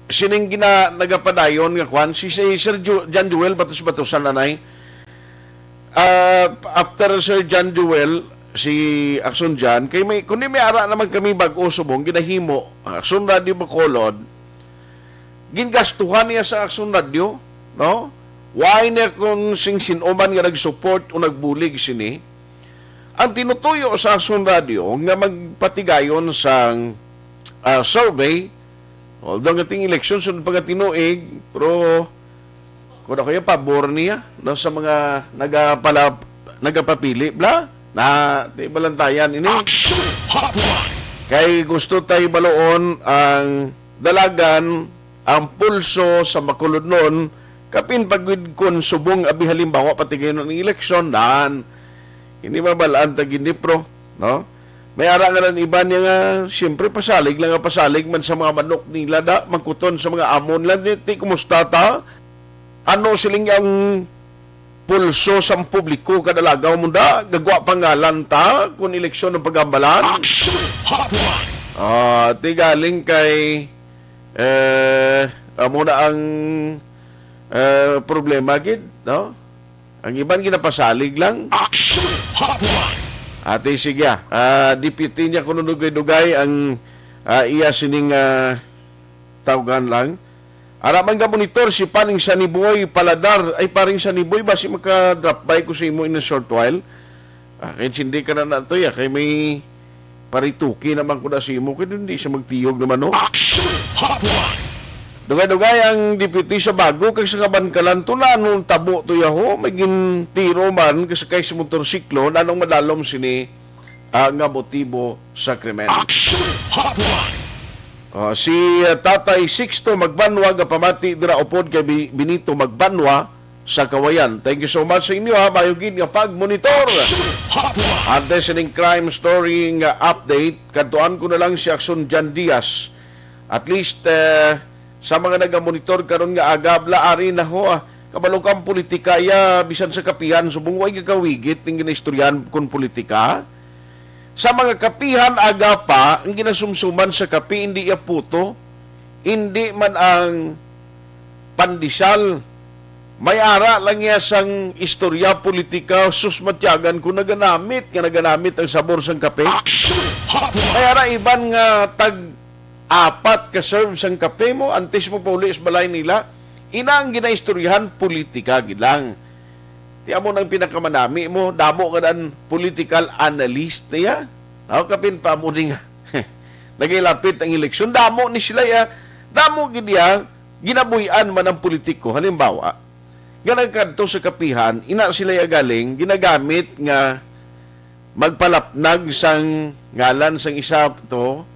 Sining gina-, nagapadayon nga kwan, si, si Sir Ju-, John Joel Batos Batusan, anay. Ah, after Sir John Joel, si Aksyon John, kay may, kundi may ara naman kami bag-o subong, ginahimo, Aksyon Radio Bacolod, gingastuhan niya sa Aksyon Radio, no? Why niya kung sing sino man nga nag-support o nagbulig sini? Ang tinutuyo sa Aksyon Radio nga magpatigayon sang, ah, survey, Although ang ating eleksyon, sunod pa nga tinuig, pero kung ako yung pabor niya, no, sa mga nagapala-, nagapapili, bla, na, di balantayan ini. Action Hotline! Kay gusto tayo baloon ang dalagan, ang pulso sa makulodnon, kapin pagwid kon subong abi halimbawa pati kayo ng eleksyon, nan, hindi mabalaan tag hindi pro, no? May ara nga lang iba niya nga, siyempre, pasalig lang nga pasalig man sa mga manok nila da, mangkuton sa mga amon lang, di, ti, kumusta ta? Ano siling ang pulso sa publiko kadalagaw mo da? Gagwa pangalan ta kung eleksyon ang pagambalan? Action Hotline! Ah, ti galing kay, eh, amo na ang, eh, problema gid, no? Ang iban ginapasalig lang. Action Hotline! Ate, sige, ah. Ah, deputy niya kuno dugay-dugay ang, ah, iya sining, ah, tawgan lang. Ara man nga monitor si Paring Saniboy Paladar. Ay, Paring Saniboy, basi maka-drop by ko sa imo in a short while. Ah, kay hindi ka na nato, ya, kay may parituki naman ko na sa imo, kay hindi siya magtiyog naman, no? Action Hotline! Dugay-dugay ang deputy sa Bago kag sa Kabankalan to na anong tabo to yaho, may gintiro man kasakay sa motorsiklo, nanong madalom sini, ah, nga motibo sa krimen. Action Hotline! Ah, si, ah, Tatay Sixto Magbanwa gapamati dira upod kay Bi-, Benito Magbanwa sa Kawayan. Thank you so much sa inyo, ha. Mayo gid nga pag-monitor. Action Hotline! Antes sining crime story nga update, kadtuan ko na lang si Action Jan Diaz. At least, eh, sa mga nagamonitor karon nga aga, bla, ari na ho, ah, kabalo kang politika, ya, bisan sa kapihan, subong way gagawigit ning ginaistoryahan kon politika. Sa mga kapihan, aga pa, ang ginasumsuman sa kape, hindi iya puto, hindi man ang pandesal. May ara lang iya sang istorya politika, sus, matyagan ko naganamit, nga naganamit ang sabor sang kape. Action Hotline! May ara iban nga tag apat ka serve sang kape mo, antes mo pauli sa balay nila. Ina ang ginaistoryahan, politika gid lang. Ti amo nang pinakamanami mo, damo ka dan political analyst niya. Ako kapin pa mo ni nga. Nagilapit ang eleksyon, damo ni sila ya. Damo gid ya, ginabuy-an man ang politiko. Halimbawa, nga nagkadto sa kapihan, ina sila ya galing, ginagamit nga magpalapnag sang ngalan sang isa to,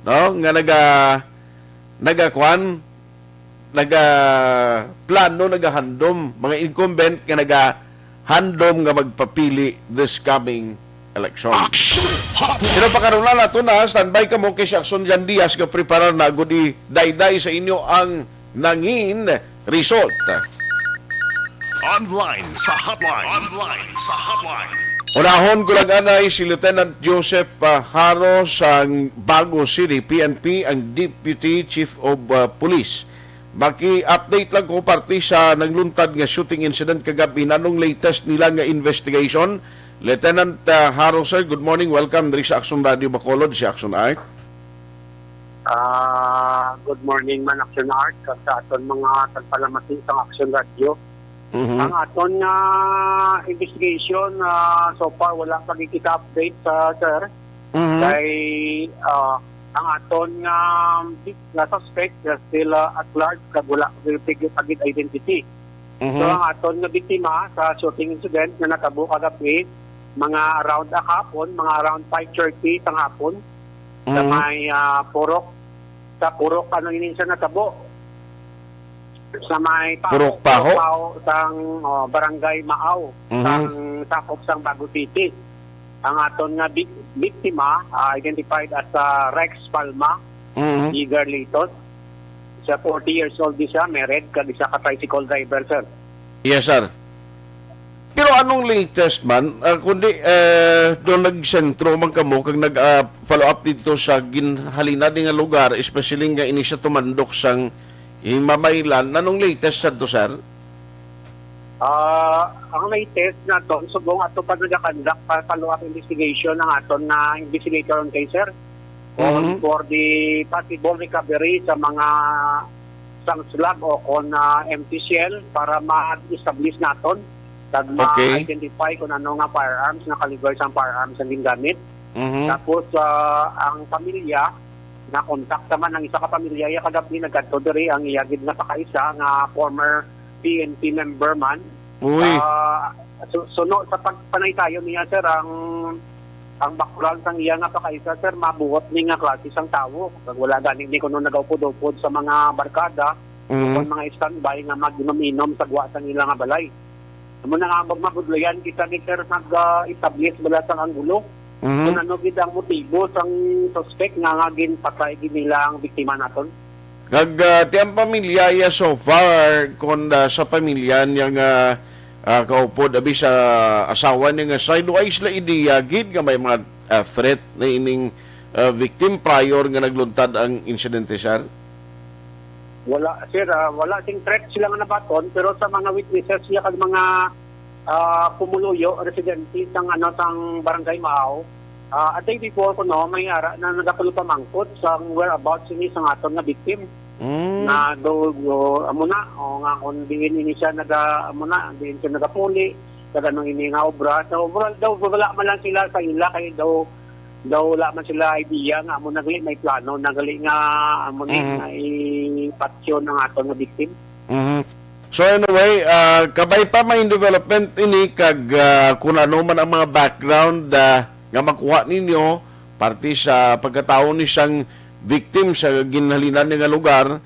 no? Nga naga-, nagakuan, nagaplano, nagahandom, mga incumbent nga nagahandom nga magpapili this coming election. Action Hotline! Pero pakaron na nato na, standby ka mo kay si Action Jan Diaz nga preparar na gud i-dayday sa inyo ang nangin result. Online sa hotline. Online sa hotline. Unahon ko lang anay si Lieutenant Joseph, ah, Haro sang Bago City, P N P, ang Deputy Chief of, ah, Police. Maki-update lang ko parte sa nagluntad nga shooting incident kagabi. Nanong latest nila nga investigation? Lieutenant, ah, Haro, sir, good morning. Welcome diri sa Action Radio Bacolod, si Action Art. Ah, good morning man, Action Art, kag sa aton mga tagpalamati sa Action Radio. Mhm. Ang aton nga investigation, ah, so far, wala pa gid kita update, ah, sir. Mhm. Kay, ah, ang aton nga, nga suspect, ah, still, ah, at large, kag wala pa gid, pa gid identity. Mhm. So, ang aton nga biktima sa shooting incident nga natabo kagabi, mga around kahapon, mga around five thirty sa hapon, sa Mhm. may, ah, Purok, sa Purok, ano ini siya natabo? Sa may Pao, Purok Pao? Pao, sang, oh, Barangay Mao, Mhm. sang sakop sang Bago City. Ang aton nga bi-, biktima, ah, identified as, ah, Rex Palma, Mhm. Igar Litos. Siya, forty years old di siya, married, kag isa ka tricycle driver, sir. Yes, sir. Pero anong latest man? Ah, kundi, eh, doon nagsentro man kamo kag nag, ah, follow up dito sa ginhalina din nga lugar, especially nga ini siya tumandok sang Himamaylan. Anong latest sa to, sir? Ah, ang latest naton, subong ato pa nagakandak pa follow-up investigation ang aton na investigator on case, sir. On Mhm. for the possible recovery sa mga sang slug o kon, ah, empty shell para ma-establish naton kag Okay. ma-identify kung ano nga firearms, nga caliber sang firearms ang gingamit. Mhm. Tapos, ah, ang pamilya, Nakontak naman ang isa ka pamilya iya kagab-i, nagkadto diri ang iya gid nga pakaisa nga former P N P member man. Uy. Ah, su-, suno sa pagpanaytayon niya, sir, ang, ang background sang iya nga pakaisa, sir, mabuot ni nga klase sang tawo. Kag wala gani ni kuno nagaupod-upod sa mga barkada, Mhm. kon mga standby nga mag-inom-inom sa gwa sang ila nga balay. Amo na nga, mag-, mabudlayan kita ni, sir, nag, ah, establish bala sang anggulo. Mhm. Kung ano gid ang motibo sang suspek nga, nga ginpatay gid nila ang biktima naton. Kag, ah, ti ang pamilya iya so far, kon, ah, sa pamilya niya nga, ah, kaupod, abi sa asawa niya nga side, way sila ideya gid nga may mga, ah, threat na ining, ah, victim prior nga nagluntad ang insidente, sir? Wala, sir, ah, wala sing threat sila nga nabaton, pero sa mga witnesses niya kag mga, ah, pumuluyo, residente sang, ano, sang Barangay Maaw, ah, a day before kuno, may ara na nagapalupamangkot sang whereabouts ini sang aton nga victim. Mm. Na daw, o, amo na, o, nga kung diin ini siya naga-, amo na, diin siya nagapuli, kag ano ini nga obra. So, wala, daw, wala man lang sila sa ila, kay daw, daw wala man sila idea nga amo na gali may plano na gali nga amo ni Mm. nga ipatyon ang aton nga victim. Mhm. So anyway, ah, kabay pa may development ini kag, ah, kung ano man ang mga background, ah, nga makuha ninyo parte sa pagkatawo ni sang victim sa ginhalinan niya nga lugar,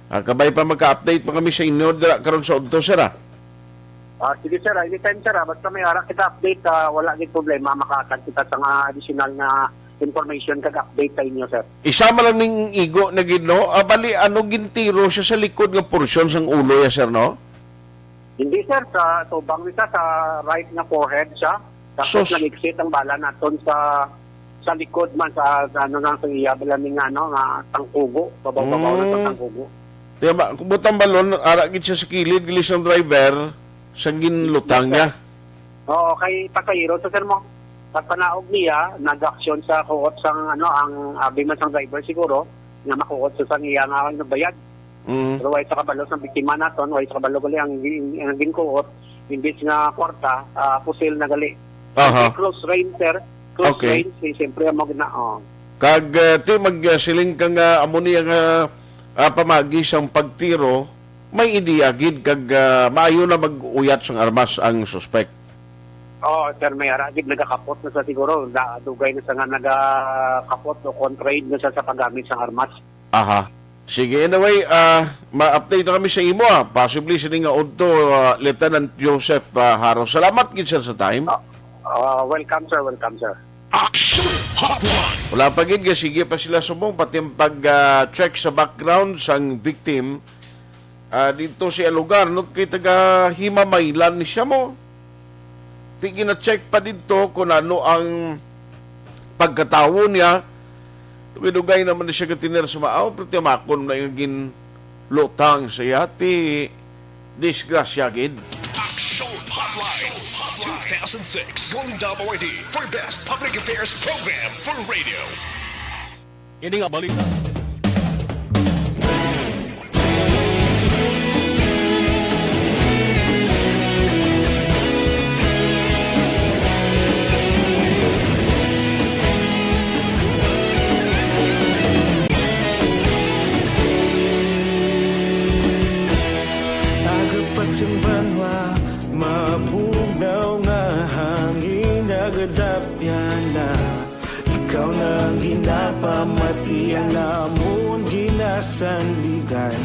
ah, kabay pa magka-update pa kami sa inyo dira karon sa udto, sir, ah. Ah, sige, sir, ah, anytime, sir, ah, basta may ara kita update, ah, wala gid problema, makatag kita sa nga additional nga information kag update sa inyo, sir. Isa man lang ning igo na gid, no? Ah, bali, ano, gintiro siya sa likod nga porsyon sang ulo ya, sir, no? Hindi, sir, sa tubang ni siya, sa right nga forehead siya. Tapos Sus. nag-exit ang bala naton sa, sa likod man, sa, sa ano lang, sa iya, bala ning ano, nga tangkugo, babaw-babaw na sa Mm. tangkugo. Tiyan ba, kung butang balon, ara gid siya sa kilid, gali sang driver, sang ginlutang Yes, sir. niya. Oo, kay pasahero sa, sir, mo. Pagpanaog niya, nag-aksyon sa kuot sang, ano, ang abi man sang driver siguro, nga makuot sa sang iya nga nagbayad. Mm. Pero way sa kabalo sang biktima naton, way sa kabalo gali ang, ang ginkuot, imbis nga kwarta, ah, pusil na gali. Aha. Siyempre, close range, sir. Close Okay. range, eh, siyempre, amo gid na, oh. Kag, eh, ti, mag, eh, siling ka nga amo niya nga, ah, pamagi sang pagtiro, may ideya gid kag, ah, maayo na mag-uyat sang armas ang suspek. Oo, sir, may ara gid nagakapot na sa siguro, da-, dugay na sa nga nagakapot o kon trained na sa, sa paggamit sang armas. Aha. Sige, anyway, ah, ma-update na kami sa imo, ah. Possibly sini nga udto, ah, Lieutenant Joseph, ah, Haro. Salamat gid, sir, sa time. Ah, ah, welcome, sir. Welcome, sir. Action Hotline. Wala pa gid, nga sige pa sila subong, pati ang pag, ah, check sa background sang victim. Ah, dito siya lugar, no? Kay taga Himamaylan ni siya mo. Ti gina-check pa dito kung ano ang pagkatawo niya. Dugay-dugay naman ni siya gatiner sa maaw, pero tiyamakon na yung ginlutang sa iya. Ti disgrasya gid. Action Hotline two thousand six Golden Dome Awardee for Best Public Affairs Program for Radio. Ini nga balita. Aga pa sa banwa, mabugnaw nga hangin, nagadapyan na. Ikaw na ang ginapamati, ang amon ginasandigan.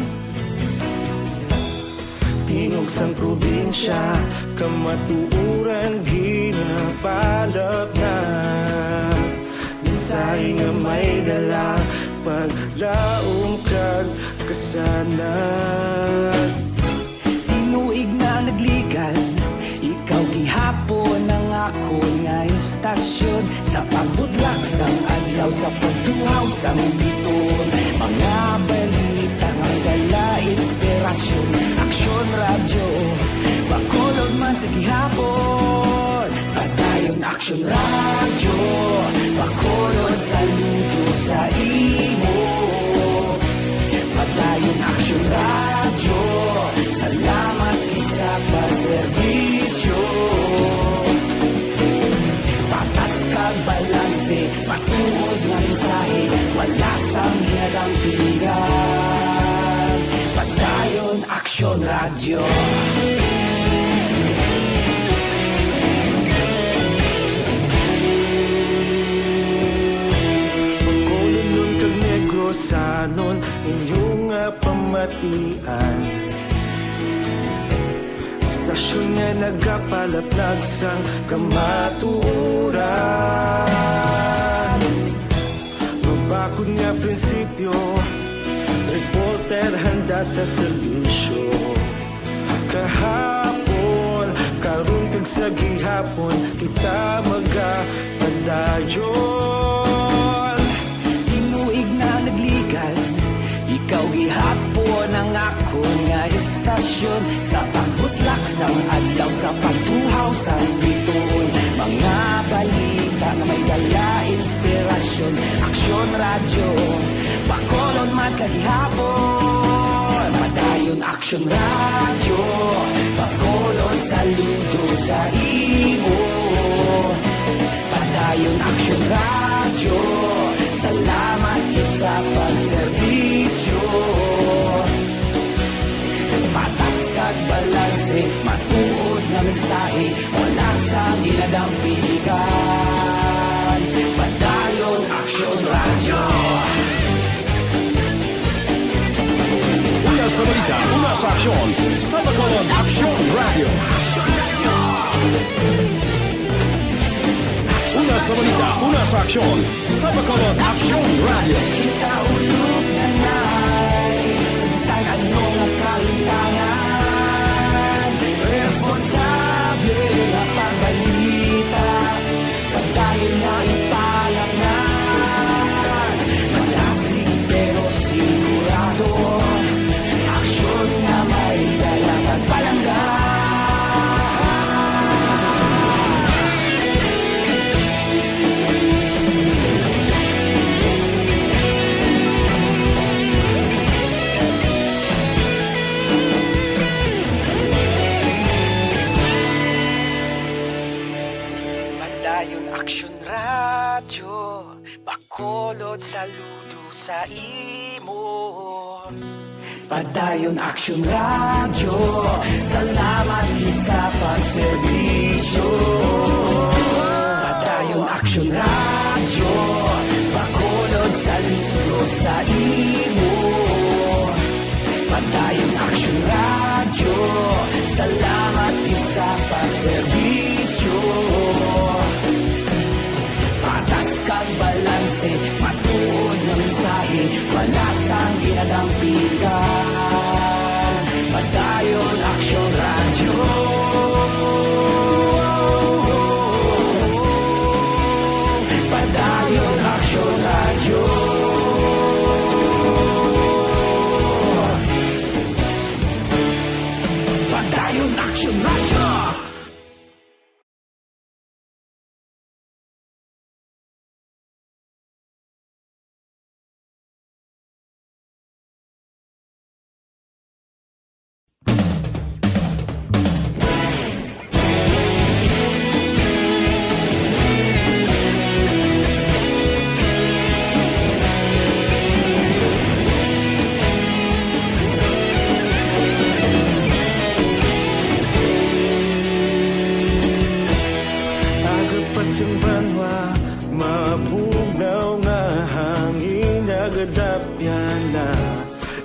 Tingog sang probinsya, kamatuoran ginapalap na. Mensahe nga may dala, paglaom kag kasanag. Tinuig na nagligan, ikaw gihapon ang akon nga istasyon. Sa pagbudlak sang adlaw, sa pagtuhaw sang biton, mga balita nga dala inspirasyon. Aksyon Radyo, Bacolod man sa gihapon. Padayon Aksyon Radyo, Bacolod, saludo sa imo. Padayon Aksyon Radyo, salamat gid sa pagserbisyo. Patas kag balanse, matuod nga mensahe, wala sang Aksyon Radyo. Bacolodnon kag Negrosanon, inyo nga pamatian. Istasyon nga nagapalaplag sang kamatuoran. Mabakod nga prinsipyo, reporter handa sa serbisyo. Kahapon, karon kag sa gihapon, kita magapadayon. Tinuig na nagligan, ikaw gihapon ang akon nga istasyon. Sa pagbutlak sang adlaw, sa pagtuhaw sang bituon, mga balita nga may dala inspirasyon. Aksyon Radyo, Bacolod man sa gihapon. Padayon Aksyon Radyo, Bacolod saludo sa imo. Padayon Aksyon Radyo, salamat gid sa pagserbisyo. Patas kag balanse, matuod nga mensahe, wala sang ginadampigan. Padayon Aksyon Radyo. Una sa balita, una sa aksyon, sa Bacolod Aksyon Radyo. Una sa balita, una sa aksyon, sa Bacolod Aksyon Radyo. Kita ulog na nai sa bisan ano nga kahintangan. Responsable nga pagbalita, pagdayon nga ipalapnan. Malasig pero sigurado, aksyon nga may dala kag palangga. Padayon Aksyon Radyo, Bacolod saludo sa imo. Padayon Aksyon Radyo, salamat gid sa pagserbisyo. Padayon Aksyon Radyo, Bacolod saludo sa imo. Padayon Aksyon Radyo, salamat gid sa pagserbisyo. Patas kag balanse, matuod nga mensahe, wala sang ginadampigan. Padayon Aksyon Radyo. Padayon Aksyon Radyo. Padayon Aksyon Radyo. Aga pa sang banwa, mabugnaw nga hangin nagadapyan na.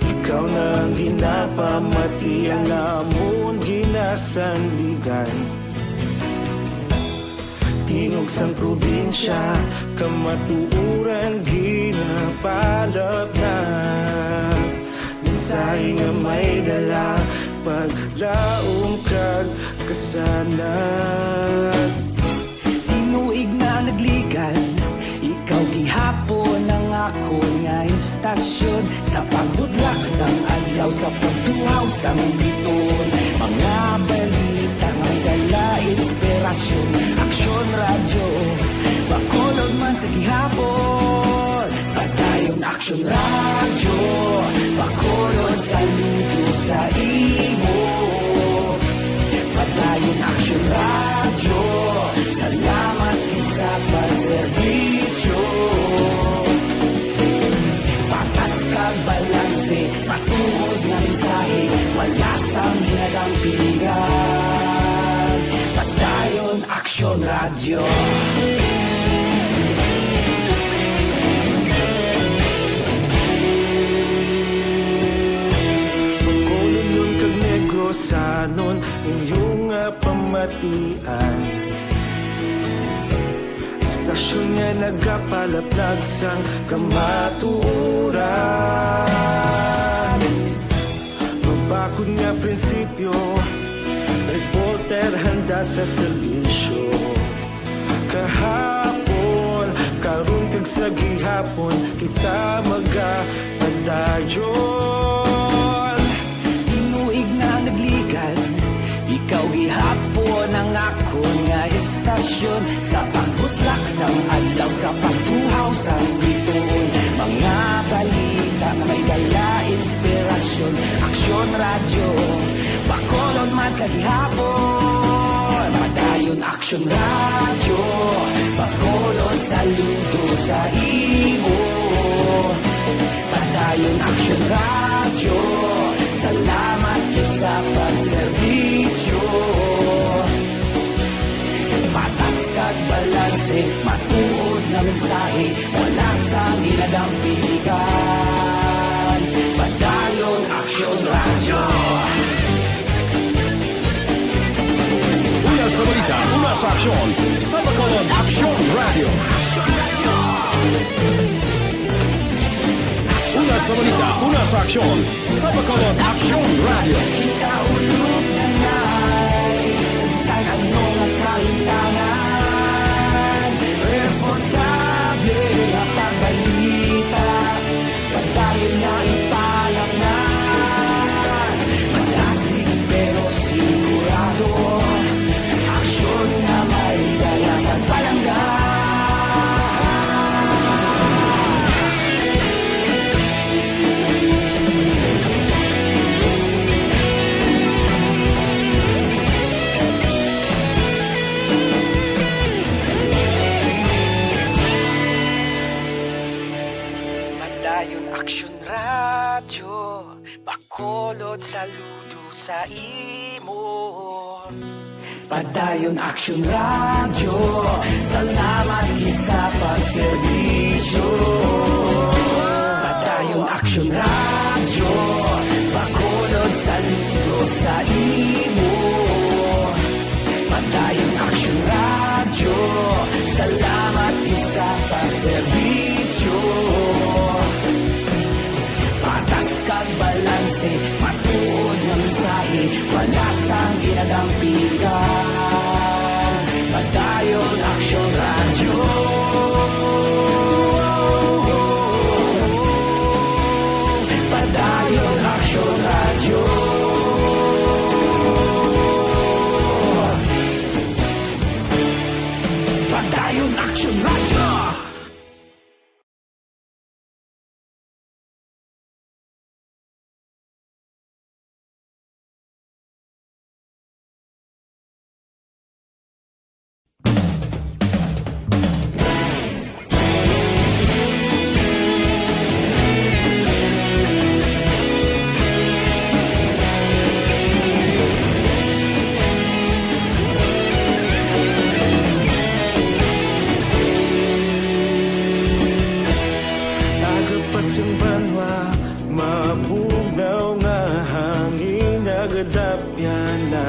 Ikaw na ang ginapamati, ang amon ginasandigan. Tingog sang probinsya, kamatuoran ginapalapnag. Mensahe nga may dala, paglaom kag kasanag. Tinuig na nagligan, ikaw gihapon ang akon nga istasyon. Sa pagbudlak sang adlaw, sa pagtuhaw sang biton, mga balita nga may dala inspirasyon. Aksyon Radyo, Bacolod man sa gihapon. Padayon Aksyon Radyo, Bacolod saludo sa imo. Padayon Aksyon Radyo, salamat gid sa pagserbisyo. Patas kag balanse, matuod nga mensahe, wala Radyo. Bacolodnon kag Negrosanon, inyo nga pamatian. Istasyon nga nagapalaplag sang kamatuoran. Mabakod nga prinsipyo, reporter handa sa serbisyo. Kahapon, karon kag sa gihapon, kita magapadayon. Tinuig na nagligan, ikaw gihapon ang akon nga istasyon. Sa pagbutlak sang adlaw, sa pagtuhaw sang bituon, mga balita nga may dala inspirasyon. Aksyon Radyo, Bacolod man sa gihapon. Padayon Aksyon Radyo, Bacolod saludo sa imo. Padayon Aksyon Radyo, salamat gid sa pagserbisyo. Patas kag balanse, matuod nga mensahe, wala sang ginadampigan. Padayon Aksyon Radyo. Una sa balita, una sa aksyon, sa Bacolod Aksyon Radyo. Una sa balita, una sa aksyon, sa Bacolod Aksyon Radyo. Kita ulog na nay, sa bisan ano nga kahitangan, responsable nga pagbalita. Padayon na ipalaknan, madasig pero sigurado. Aksyon nga may dala kag palangga. Padayon Aksyon Radyo, Bacolod saludo sa imo. Padayon Aksyon Radyo, salamat gid sa pagserbisyo. Padayon Aksyon Radyo, Bacolod saludo sa imo. Padayon Aksyon Radyo, salamat gid sa pagserbisyo. Patas kag balanse, matuod nga mensahe, wala sang ginadampigan. Padayon Aksyon Radyo. Padayon Aksyon Radyo. Padayon Aksyon Radyo. Aga pa sang banwa, mabugnaw nga hangin nagadapyan na.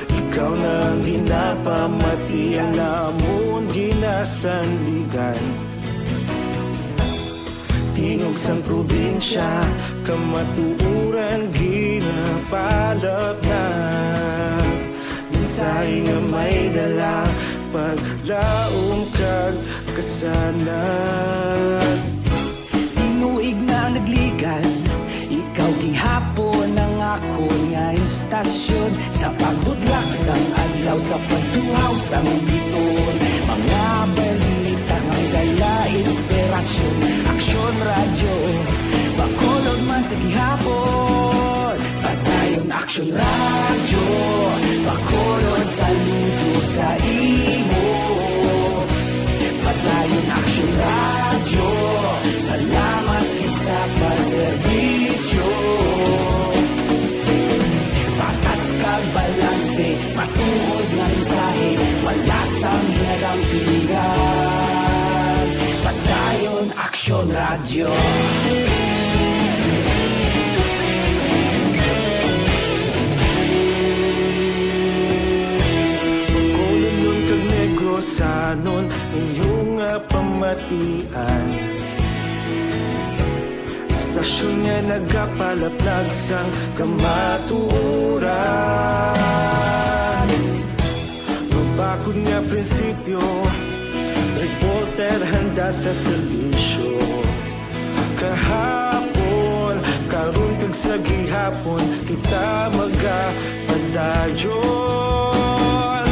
Ikaw na ang ginapamatian namon ginasandigan. Tingog sang probinsya, kamatuoran ginapalapnag. Mensahe nga may dala, paglaom kag kasanag. Tinuig na nagligan, ikaw gihapon ang akon nga istasyon. Sa pagbudlak sang adlaw, sa pagtuhaw sang bituon, mga balita nga may dala inspirasyon. Aksyon Radyo, Bacolod man sa gihapon. Padayon Aksyon Radyo, Bacolod saludo sa imo. Padayon Aksyon Radyo, salamat gid sa pagserbisyo. Patas kag balanse, matuod nga mensahe, wala sang Bacolodnon kag Negrosanon, inyo nga pamatian. Istasyon nga nagapalaplag sang kamatuoran. Mabakod nga prinsipyo, reporter handa sa serbisyo. Kahapon, karon kag sa gihapon, kita magapadayon.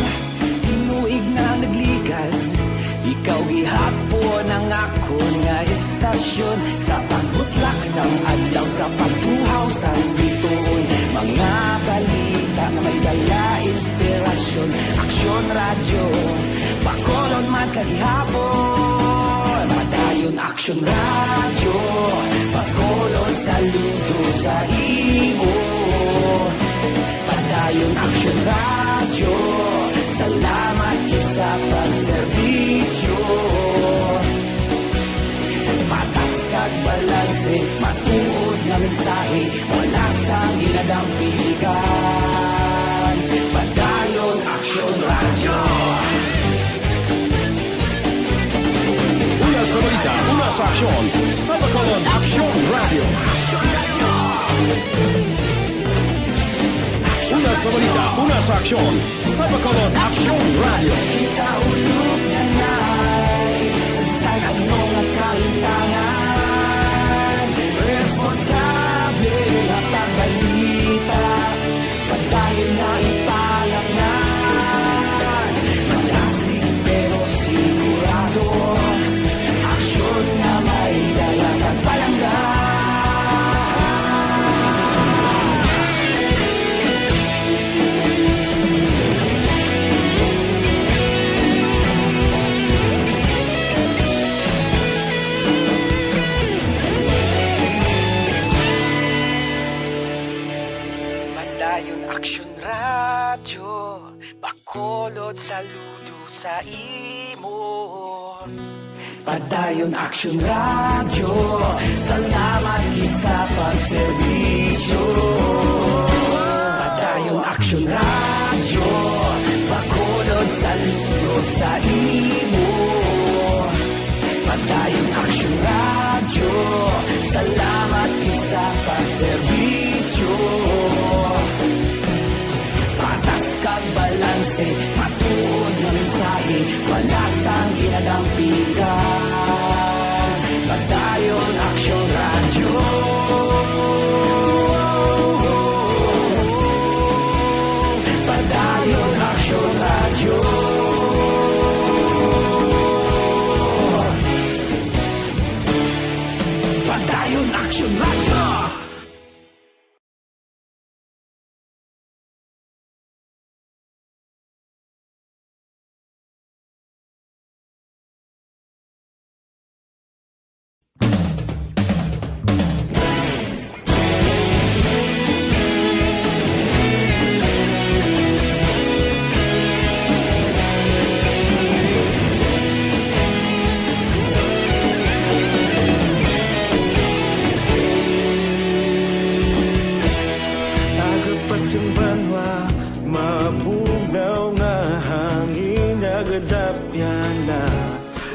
Tinuig na nagligan, ikaw gihapon ang akon nga istasyon. Sa pagbutlak sang adlaw, sa pagtuhaw sang bituon, mga balita nga may dala inspirasyon. Aksyon Radyo, Bacolod man sa gihapon. Padayon Aksyon Radyo, Bacolod, saludo sa imo. Padayon Aksyon Radyo, salamat gid sa pagserbisyo. Patas kag balanse, matuod nga mensahe, wala sang ginadampigan. Padayon Aksyon Radyo. Una sa balita, una sa aksyon, sa Bacolod Aksyon Radyo. Una sa balita, una sa aksyon, sa Bacolod Aksyon Radyo. Kita ulog na nay, sa bisan ano nga kalimtangan, responsable nga pagbalita. Padayon na ipalangnan, malasig pero sigurado, aksyon nga may dala kag palangga. Padayon Aksyon Radyo, Bacolod, saludo sa imo. Padayon Aksyon Radyo, salamat gid sa pagserbisyo. Padayon Aksyon Radyo, Bacolod, saludo sa imo. Padayon Aksyon Radyo, salamat gid sa pagserbisyo. Patas kag balanse, matuod nga mensahe, wala sang ginadampigan. Padayon Aksyon Radyo. Padayon Aksyon Radyo. Padayon Aksyon Radyo. Aga pa sing banwa, mabugnaw nga hangin nagadapyan na.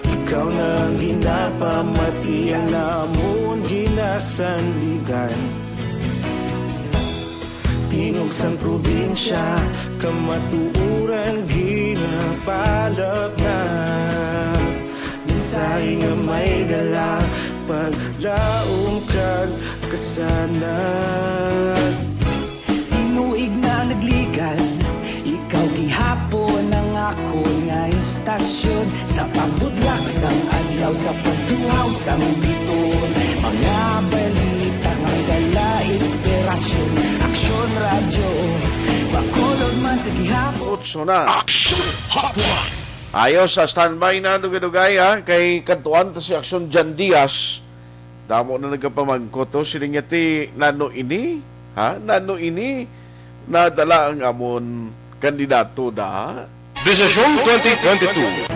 Ikaw na ang ginapamatian namon ginasandigan. Tingog sang probinsya, kamatuoran ginapalapnag. Mensahe nga may dala, paglaom kag kasanag. Tinuig na nagligan, ikaw gihapon ang akon nga istasyon. Sa pagbutlak sang adlaw, sa pagtuhaw sang bituon, mga balita nga dala inspirasyon. Aksyon Radyo, Bacolod man sa gihapon. Otso na. Action Hotline. Ayo sa standby na, dugay-dugay, ha, kay kadtuan ta si Aksyon Jan Diaz. Damo na nagapamangkot, oh, sila nga ti, nano ini? Ha? Nano ini? Nadala ang amon kandidato da? Desisyon twenty twenty-two.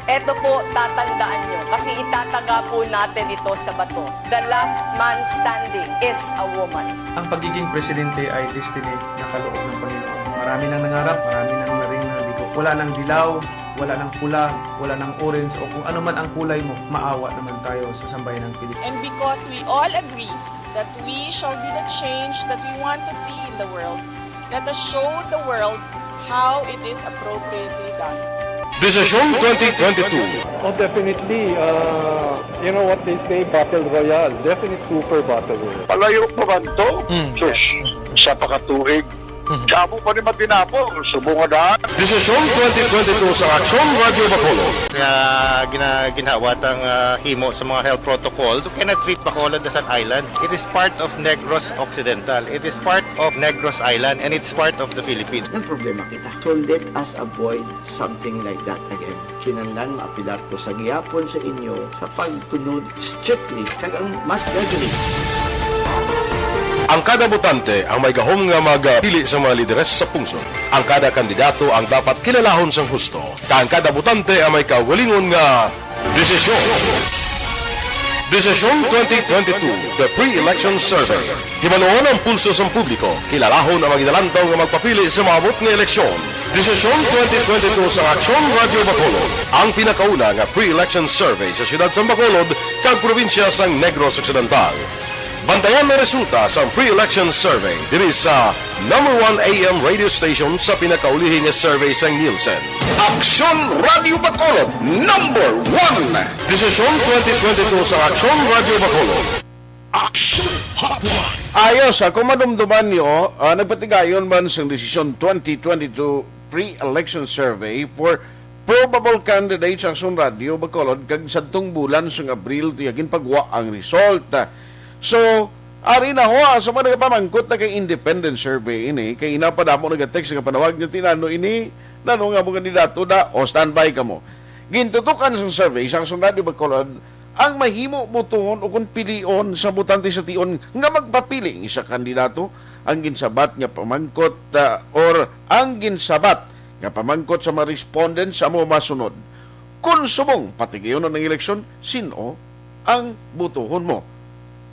Et Ito po, tatandaan nyo, kasi itataga po natin ito sa bato. The last man standing is a woman. Ang pagiging presidente ay destiny na kaloob ng Panginoon. Marami nang nangarap, marami nang naring nabigo. Wala nang dilaw, wala nang pula, wala nang orange, o kung ano man ang kulay mo, maawa naman tayo sa sambayanang Pilipinas. And because we all agree that we shall be the change that we want to see in the world, let us show the world how it is appropriately done. Desisyon twenty twenty-two. Oh, definitely. Uh, you know what they say, battle royale. Definite super battle royale. Palayo pa man to? Sus, sa pakatuig. Kamo pa ni matinapol, subong nga daan. Desisyon twenty twenty-two sa Aksyon Radyo Bacolod. Nga gina, ginhawat ang ah, himo sa mga health protocols. You cannot treat Bacolod as an island. It is part of Negros Occidental. It is part of Negros Island and it's part of the Philippines. Nagproblema kita. So let us avoid something like that again. Kinahanglan maapelar ko sa gihapon sa inyo sa pagtunod strictly kag ang mas gagawin. Ang kada botante ang may gahom nga magpili sa mga lideres sa pungsod. Ang kada kandidato ang dapat kilalahon sang husto, kag ang kada botante ang may kaugalingon nga desisyon. Desisyon twenty twenty-two, The Pre-Election Survey. Hibaluon ang pulso sang publiko, kilalahon ang mga ginalantaw nga magpapili sa maabot nga eleksyon. Desisyon twenty twenty-two sa Aksyon Radyo Bacolod, ang pinakauna nga pre-election survey sa siyudad sang Bacolod kag probinsya sang Negros Occidental. Bantayan ang resulta sang pre-election survey diri sa number one A M radio station sa pinakaulihi nga survey sang Nielsen. Aksyon Radyo Bacolod, number one. Desisyon twenty twenty-two sa Aksyon Radyo Bacolod. Action Hotline. Ayos, ah, kung madumduman nyo, ah, nagpatigayon man sang desisyon twenty twenty-two pre-election survey for probable candidates sa Aksyon Radyo Bacolod kag sadtong bulan sang Abril tuya ginpagwa ang result. So, ari na ho, ah, sa mga nagapamangkot na kay independent survey ini, kay ina pa damo nagatext nga panawag nga tinano ini, nano nga mo kandidato da, o standby kamo. Gintutukan sang survey sa Aksyon Radyo Bacolod ang mahimo botohon o kon pilion sa botante sa tion nga magpapili sa kandidato. Ang ginsabat nga pamangkot, ah, or ang ginsabat nga pamangkot sa mga respondents amo masunod: Kon subong patigayonon ang eleksyon, sin-o ang botohon mo?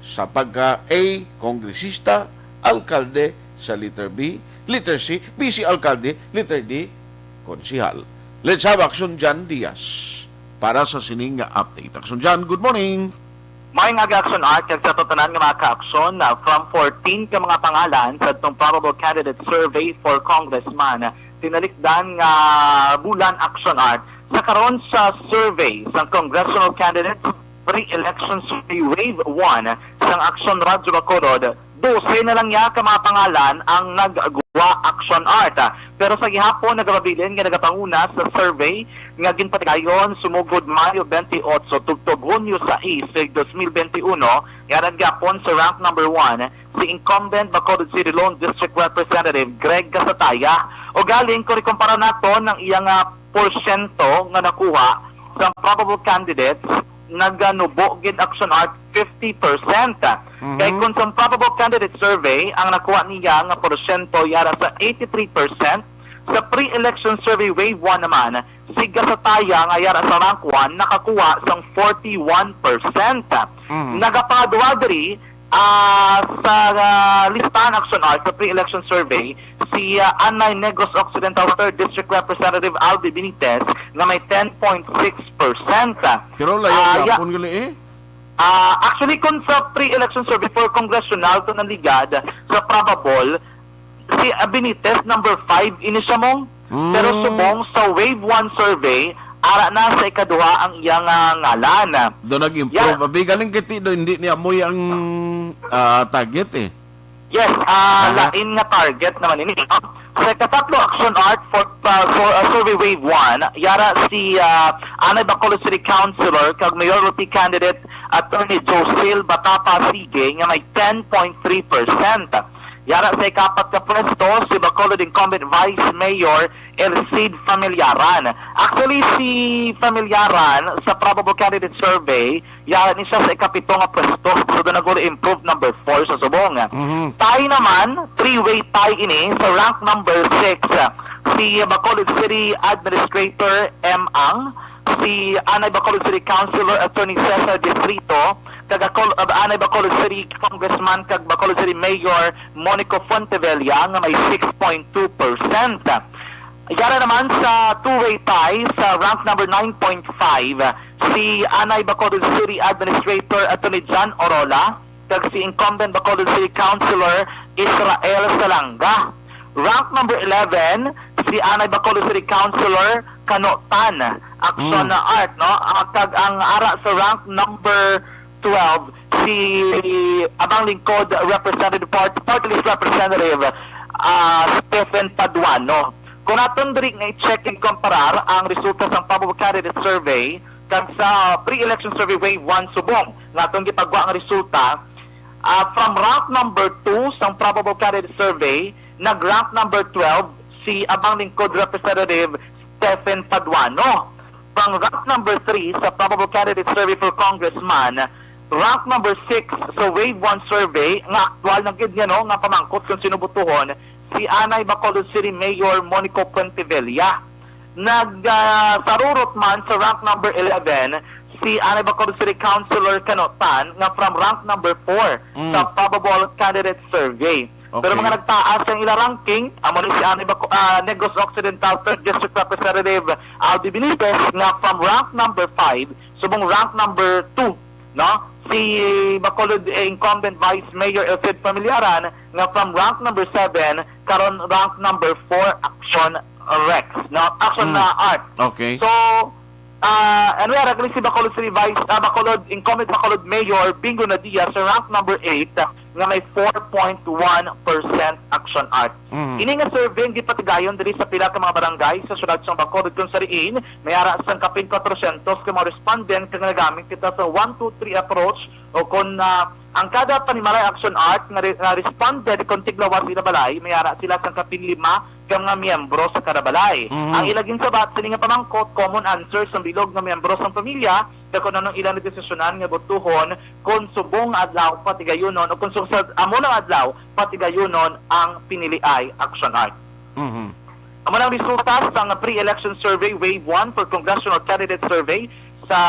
Sa pagka A, kongresista, alkalde, sa letter B, letter C, vice alkalde, letter D, konsehal. Let's have Action John Diaz para sa sining nga update. Action John, good morning. Maayong aga, Action Art, kag sa tanan nga mga ka-aksyon, ah, from fourteen ka mga pangalan sa atong probable candidate survey for congressman, tinalikdan nga bulan, Action Art. Sa karon sa survey sa congressional candidates, pre-election survey wave one sang Aksyon Radyo Bacolod, dose na lang niya ka mga pangalan ang naggwa, Action Art. Pero sa gihapon, nagapabilin nga nagapanguna sa survey nga ginpatigayon sumugod Mayo twenty-eight tubtob Hunyo sais, dos mil twenty-one, yara gihapon sa rank number one, si incumbent Bacolod City Lone District Representative Greg Gasataya. Ugaling, kung ikumpara naton ang iyang, ah, porsyento nga nakuha sa probable candidates, naganubo gid, Action Art, fifty percent. Kay kung sa probable candidate survey, ang nakuha niya nga porsyento yara sa eighty-three percent, sa pre-election survey wave one naman, si Gasataya nga yara sa rank one nakakuha sang forty-one percent. Nagapangaduha diri, ah, sa, ah, listahan, Action Art, sa pre-election survey, si, ah, anay Negros Occidental third District Representative Albi Benitez nga may ten point six percent. Pero layo Ah, ah, ya- gihapon gali eh. Ah, actually, kung sa pre-election survey for congressional to nang ligad sa probable, si, ah, Benitez number five ini siya, mong. Pero Mm. subong sa wave one survey, ara na sa ikaduha ang iyang, ah, ngalan. Do nag-improve. Yeah. Abi, galing kiti do, hindi niya mo ang ah, target eh. Yes, ah, Aha. lain nga target naman ini. Sa ikasatlo, Action Art, for, ah, for, ah, survey wave one, yara si, ah, anay Bacolod City Councilor kag mayoralty candidate Attorney Josil Batapa Sige nga may ten point three percent. Yara sa ikapat ka pwesto si Bacolod incumbent Vice Mayor Ercid Familiaran. Actually, si Familiaran sa probable candidate survey, yara ni siya sa ikapito nga pwesto. So, doon nag improve number four sa subong. Mhm. Tie naman, three-way tie ini sa rank number six. Si Bacolod City Administrator M. Ang, si Anay Bacolod City Councilor Attorney Cesar Distrito, kag Acol-, uh, Anay Bacolod City Congressman kag Bacolod City Mayor Monico Fontevilla nga may six point two percent. Yara naman sa two-way tie sa rank number nine point five, si Anay Bacolod City Administrator Attorney John Orola kag si incumbent Bacolod City Councilor Israel Salanga. Rank number eleven, si Anay Bacolod City Councilor Kano Tan, Action Mm. na Art, no? Ah, kag ang ara sa rank number twelve, si Abang Lingkod Representative, Port-, Portales Representative, ah, Stephen Paduano. Kung aton diri nga i-check and comparar ang resulta sang Probable Candidate Survey kag sa Pre-Election Survey Wave one subong nga aton gipagwa ang resulta, ah, from rank number two sang Probable Candidate Survey, nag-rank number twelve si Abang Lingkod Representative Stephen Paduano. From rank number three sa Probable Candidate Survey for Congressman, rank number six sa Wave one Survey, nga aktual na gid niya, no, nga pamangkot kung sino butuhon, si Anay Bacolod City Mayor Monico Pontevilla. Nag, ah, sarurot man sa rank number eleven si Anay Bacolod City Councilor Kano Tan, nga from rank number four Mm. sa Probable Candidate Survey. Pero Okay. mga nagtaas ang ila ranking, amo ni si Anay Baco-, ah, Negros Occidental Third District Representative Albi Benitez, nga from rank number five subong rank number two, no? Si Bacolod, eh, incumbent Vice Mayor Elfred Familiaran, nga from rank number seven karon rank number four, Action Rex, no? Action Mm. na Art. Okay. So, ah, ano yan, actually, si Bacolod City Vice, ah, Bacolod, incumbent Bacolod Mayor Bingo Nadia sa rank number eight, nga may four point one percent, Action Art. Mm. Ini nga survey ang gipatigayon diri sa pila ka mga barangay sa siyudad sang Bacolod, kung sa diin may ara sang kapin kwatrocientos ka mga respondent, kag nagamit kita sa one two three approach, o kon, ah, ang kada panimalay, Action Art, nga re-, nga responded kon tiglawas ila balay, may ara sila sang kapin lima ka mga miyembro sa kada balay. Mhm. Ang ila ginsabat sini nga pamangkot, common answer sang bilog nga miyembro sang pamilya, kag kon anong ila nadesisyonan nga botohon kon subong nga adlaw patigayunon o kon sub-, sa amo nang adlaw patigayunon ang piniliay, Action Art. Mhm. Amo nang resulta sang pre-election survey wave one for congressional candidate survey sa,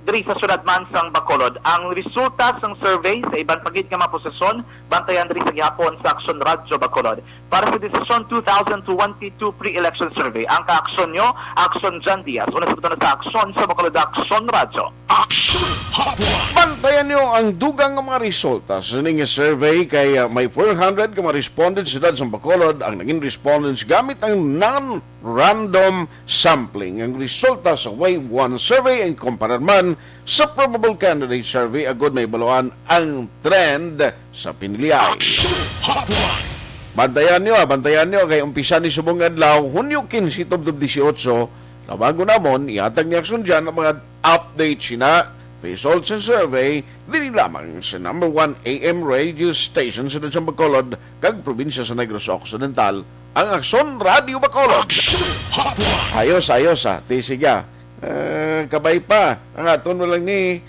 diri sa siyudad man sang Bacolod. Ang resulta sang survey sa iban pa gid nga mga posisyon, bantayan diri sa gihapon sa Action Radyo Bacolod. Para sa Desisyon two thousand twenty-two pre-election survey, ang kaaksyon nyo, Action John Diaz. Una sa buto na sa aksyon sa Bacolod Action Radyo. Action Hotline. Bantayan nyo ang dugang nga mga resulta sa ning survey kay, ah, may four hundred ka mga respondents sa siyudad sang Bacolod ang naging respondents gamit ang non-random sampling. Ang resulta sa Wave one survey ang kumparar man sa Probable Candidate Survey agud mahibaluan ang trend sa piniliay. Action Hotline. Bantayan nyo, ah, bantayan nyo kay umpisa ni subong adlaw, Hunyo quince, tubtob dieciocho, Tawagon namon, ihatag ni Action John ang mga update sina results and survey diri lamang sa number one A M radio station sa Dansang Bacolod kag probinsya sa Negros Occidental, ang Action Radio Bacolod. Action Hotline. Ayos, ayos, ah. Ti, sige, ah. Eh, kabay pa. Ang aton mo lang ni,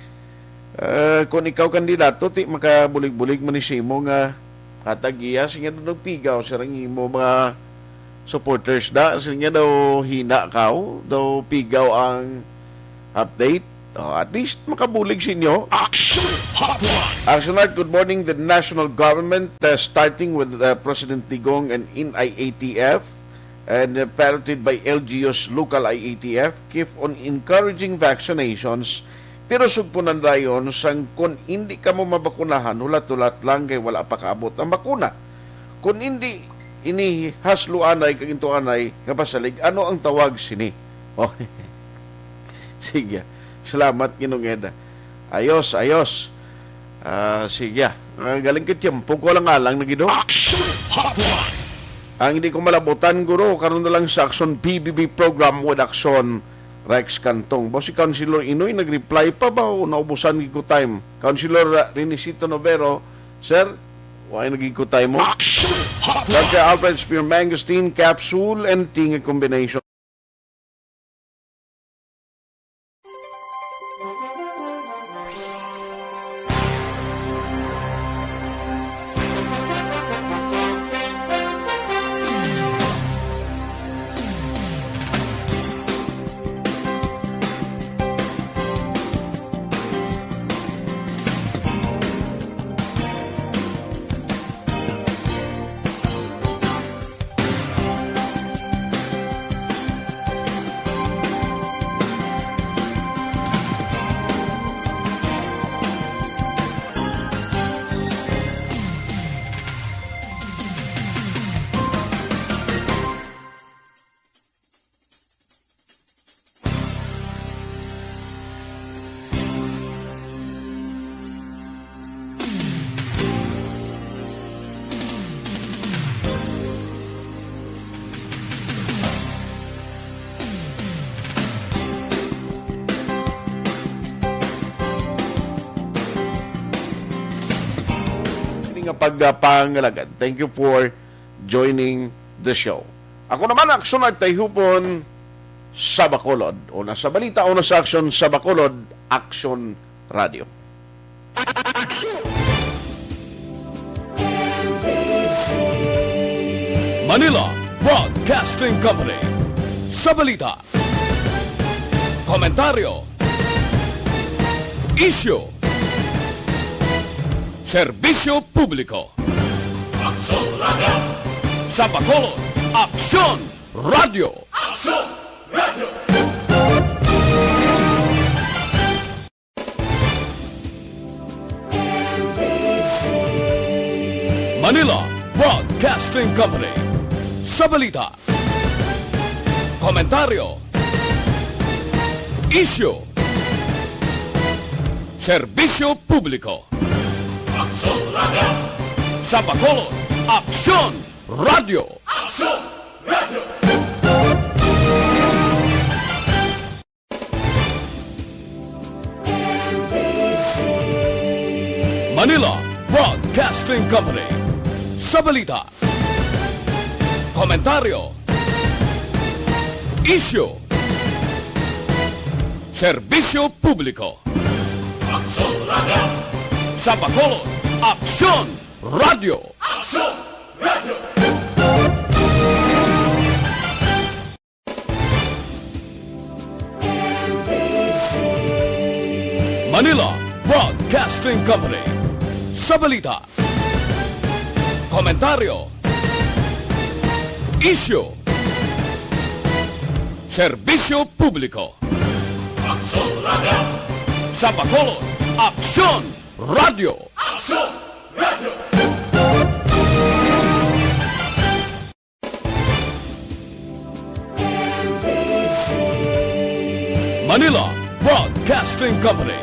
eh, kung ikaw kandidato, ti makabulig-bulig man ni simo nga Hatag iya, sige, daw pigaw sa rang imo mga supporters da. Sige daw, hina kaw, daw pigaw ang update. Oh, at least makabulig sa inyo. Action Hotline. Action Hotline, good morning. The national government, uh, starting with, uh, President Digong and N I A T F, and, uh, parroted by L G U's local I A T F, keep on encouraging vaccinations, pero sugpunan dayon sang kon indi kamo mabakunahan, hulat-hulat lang kay wala pa kaabot ang bakuna. Kon indi ini hasluanay kag intuanay nga pasalig, ano ang tawag sini? Oh. Sige. Salamat, Ginong Eda. Ayos, ayos. Ah, sige. Ah, galing ka tiyempo ko lang alang na gido. Action Hotline. Ang hindi ko malabutan, guro, karon na lang sa Action P B B program with Action Rex Cantong. Ba si Councilor Inoy nag-reply pa ba o naubusan gid ko time? Councilor, ah, Renisito Novero, sir, why nagig ko time mo? Action Hotline. Doctor Alfred Spear Mangosteen, capsule and tea nga combination. pagpangalagad. Thank you for joining the show. Ako naman, Aksyon Art Tayhupon sa Bacolod. Una sa balita, una sa aksyon sa Bacolod, Aksyon Radio. Manila Broadcasting Company. Sa balita, komentaryo, isyu, serbisyo publiko. Aksyon Radio. Sa Bacolod, Aksyon Radio. Aksyon Radio. Manila Broadcasting Company. Sa balita, komentaryo, isyu, serbisyo publiko. Aksyon Radio. Sa Bacolod, Aksyon Radio. Aksyon Radio. Manila Broadcasting Company. Sa balita, komentaryo, isyu, serbisyo publiko. Aksyon Radio. Sa Bacolod, Aksyon Radio. Aksyon Radio. Manila Broadcasting Company. Sa balita, komentaryo, isyu, serbisyo publiko. Aksyon Radio. Sa Bacolod, Aksyon Radio. Aksyon Radio. Manila Broadcasting Company.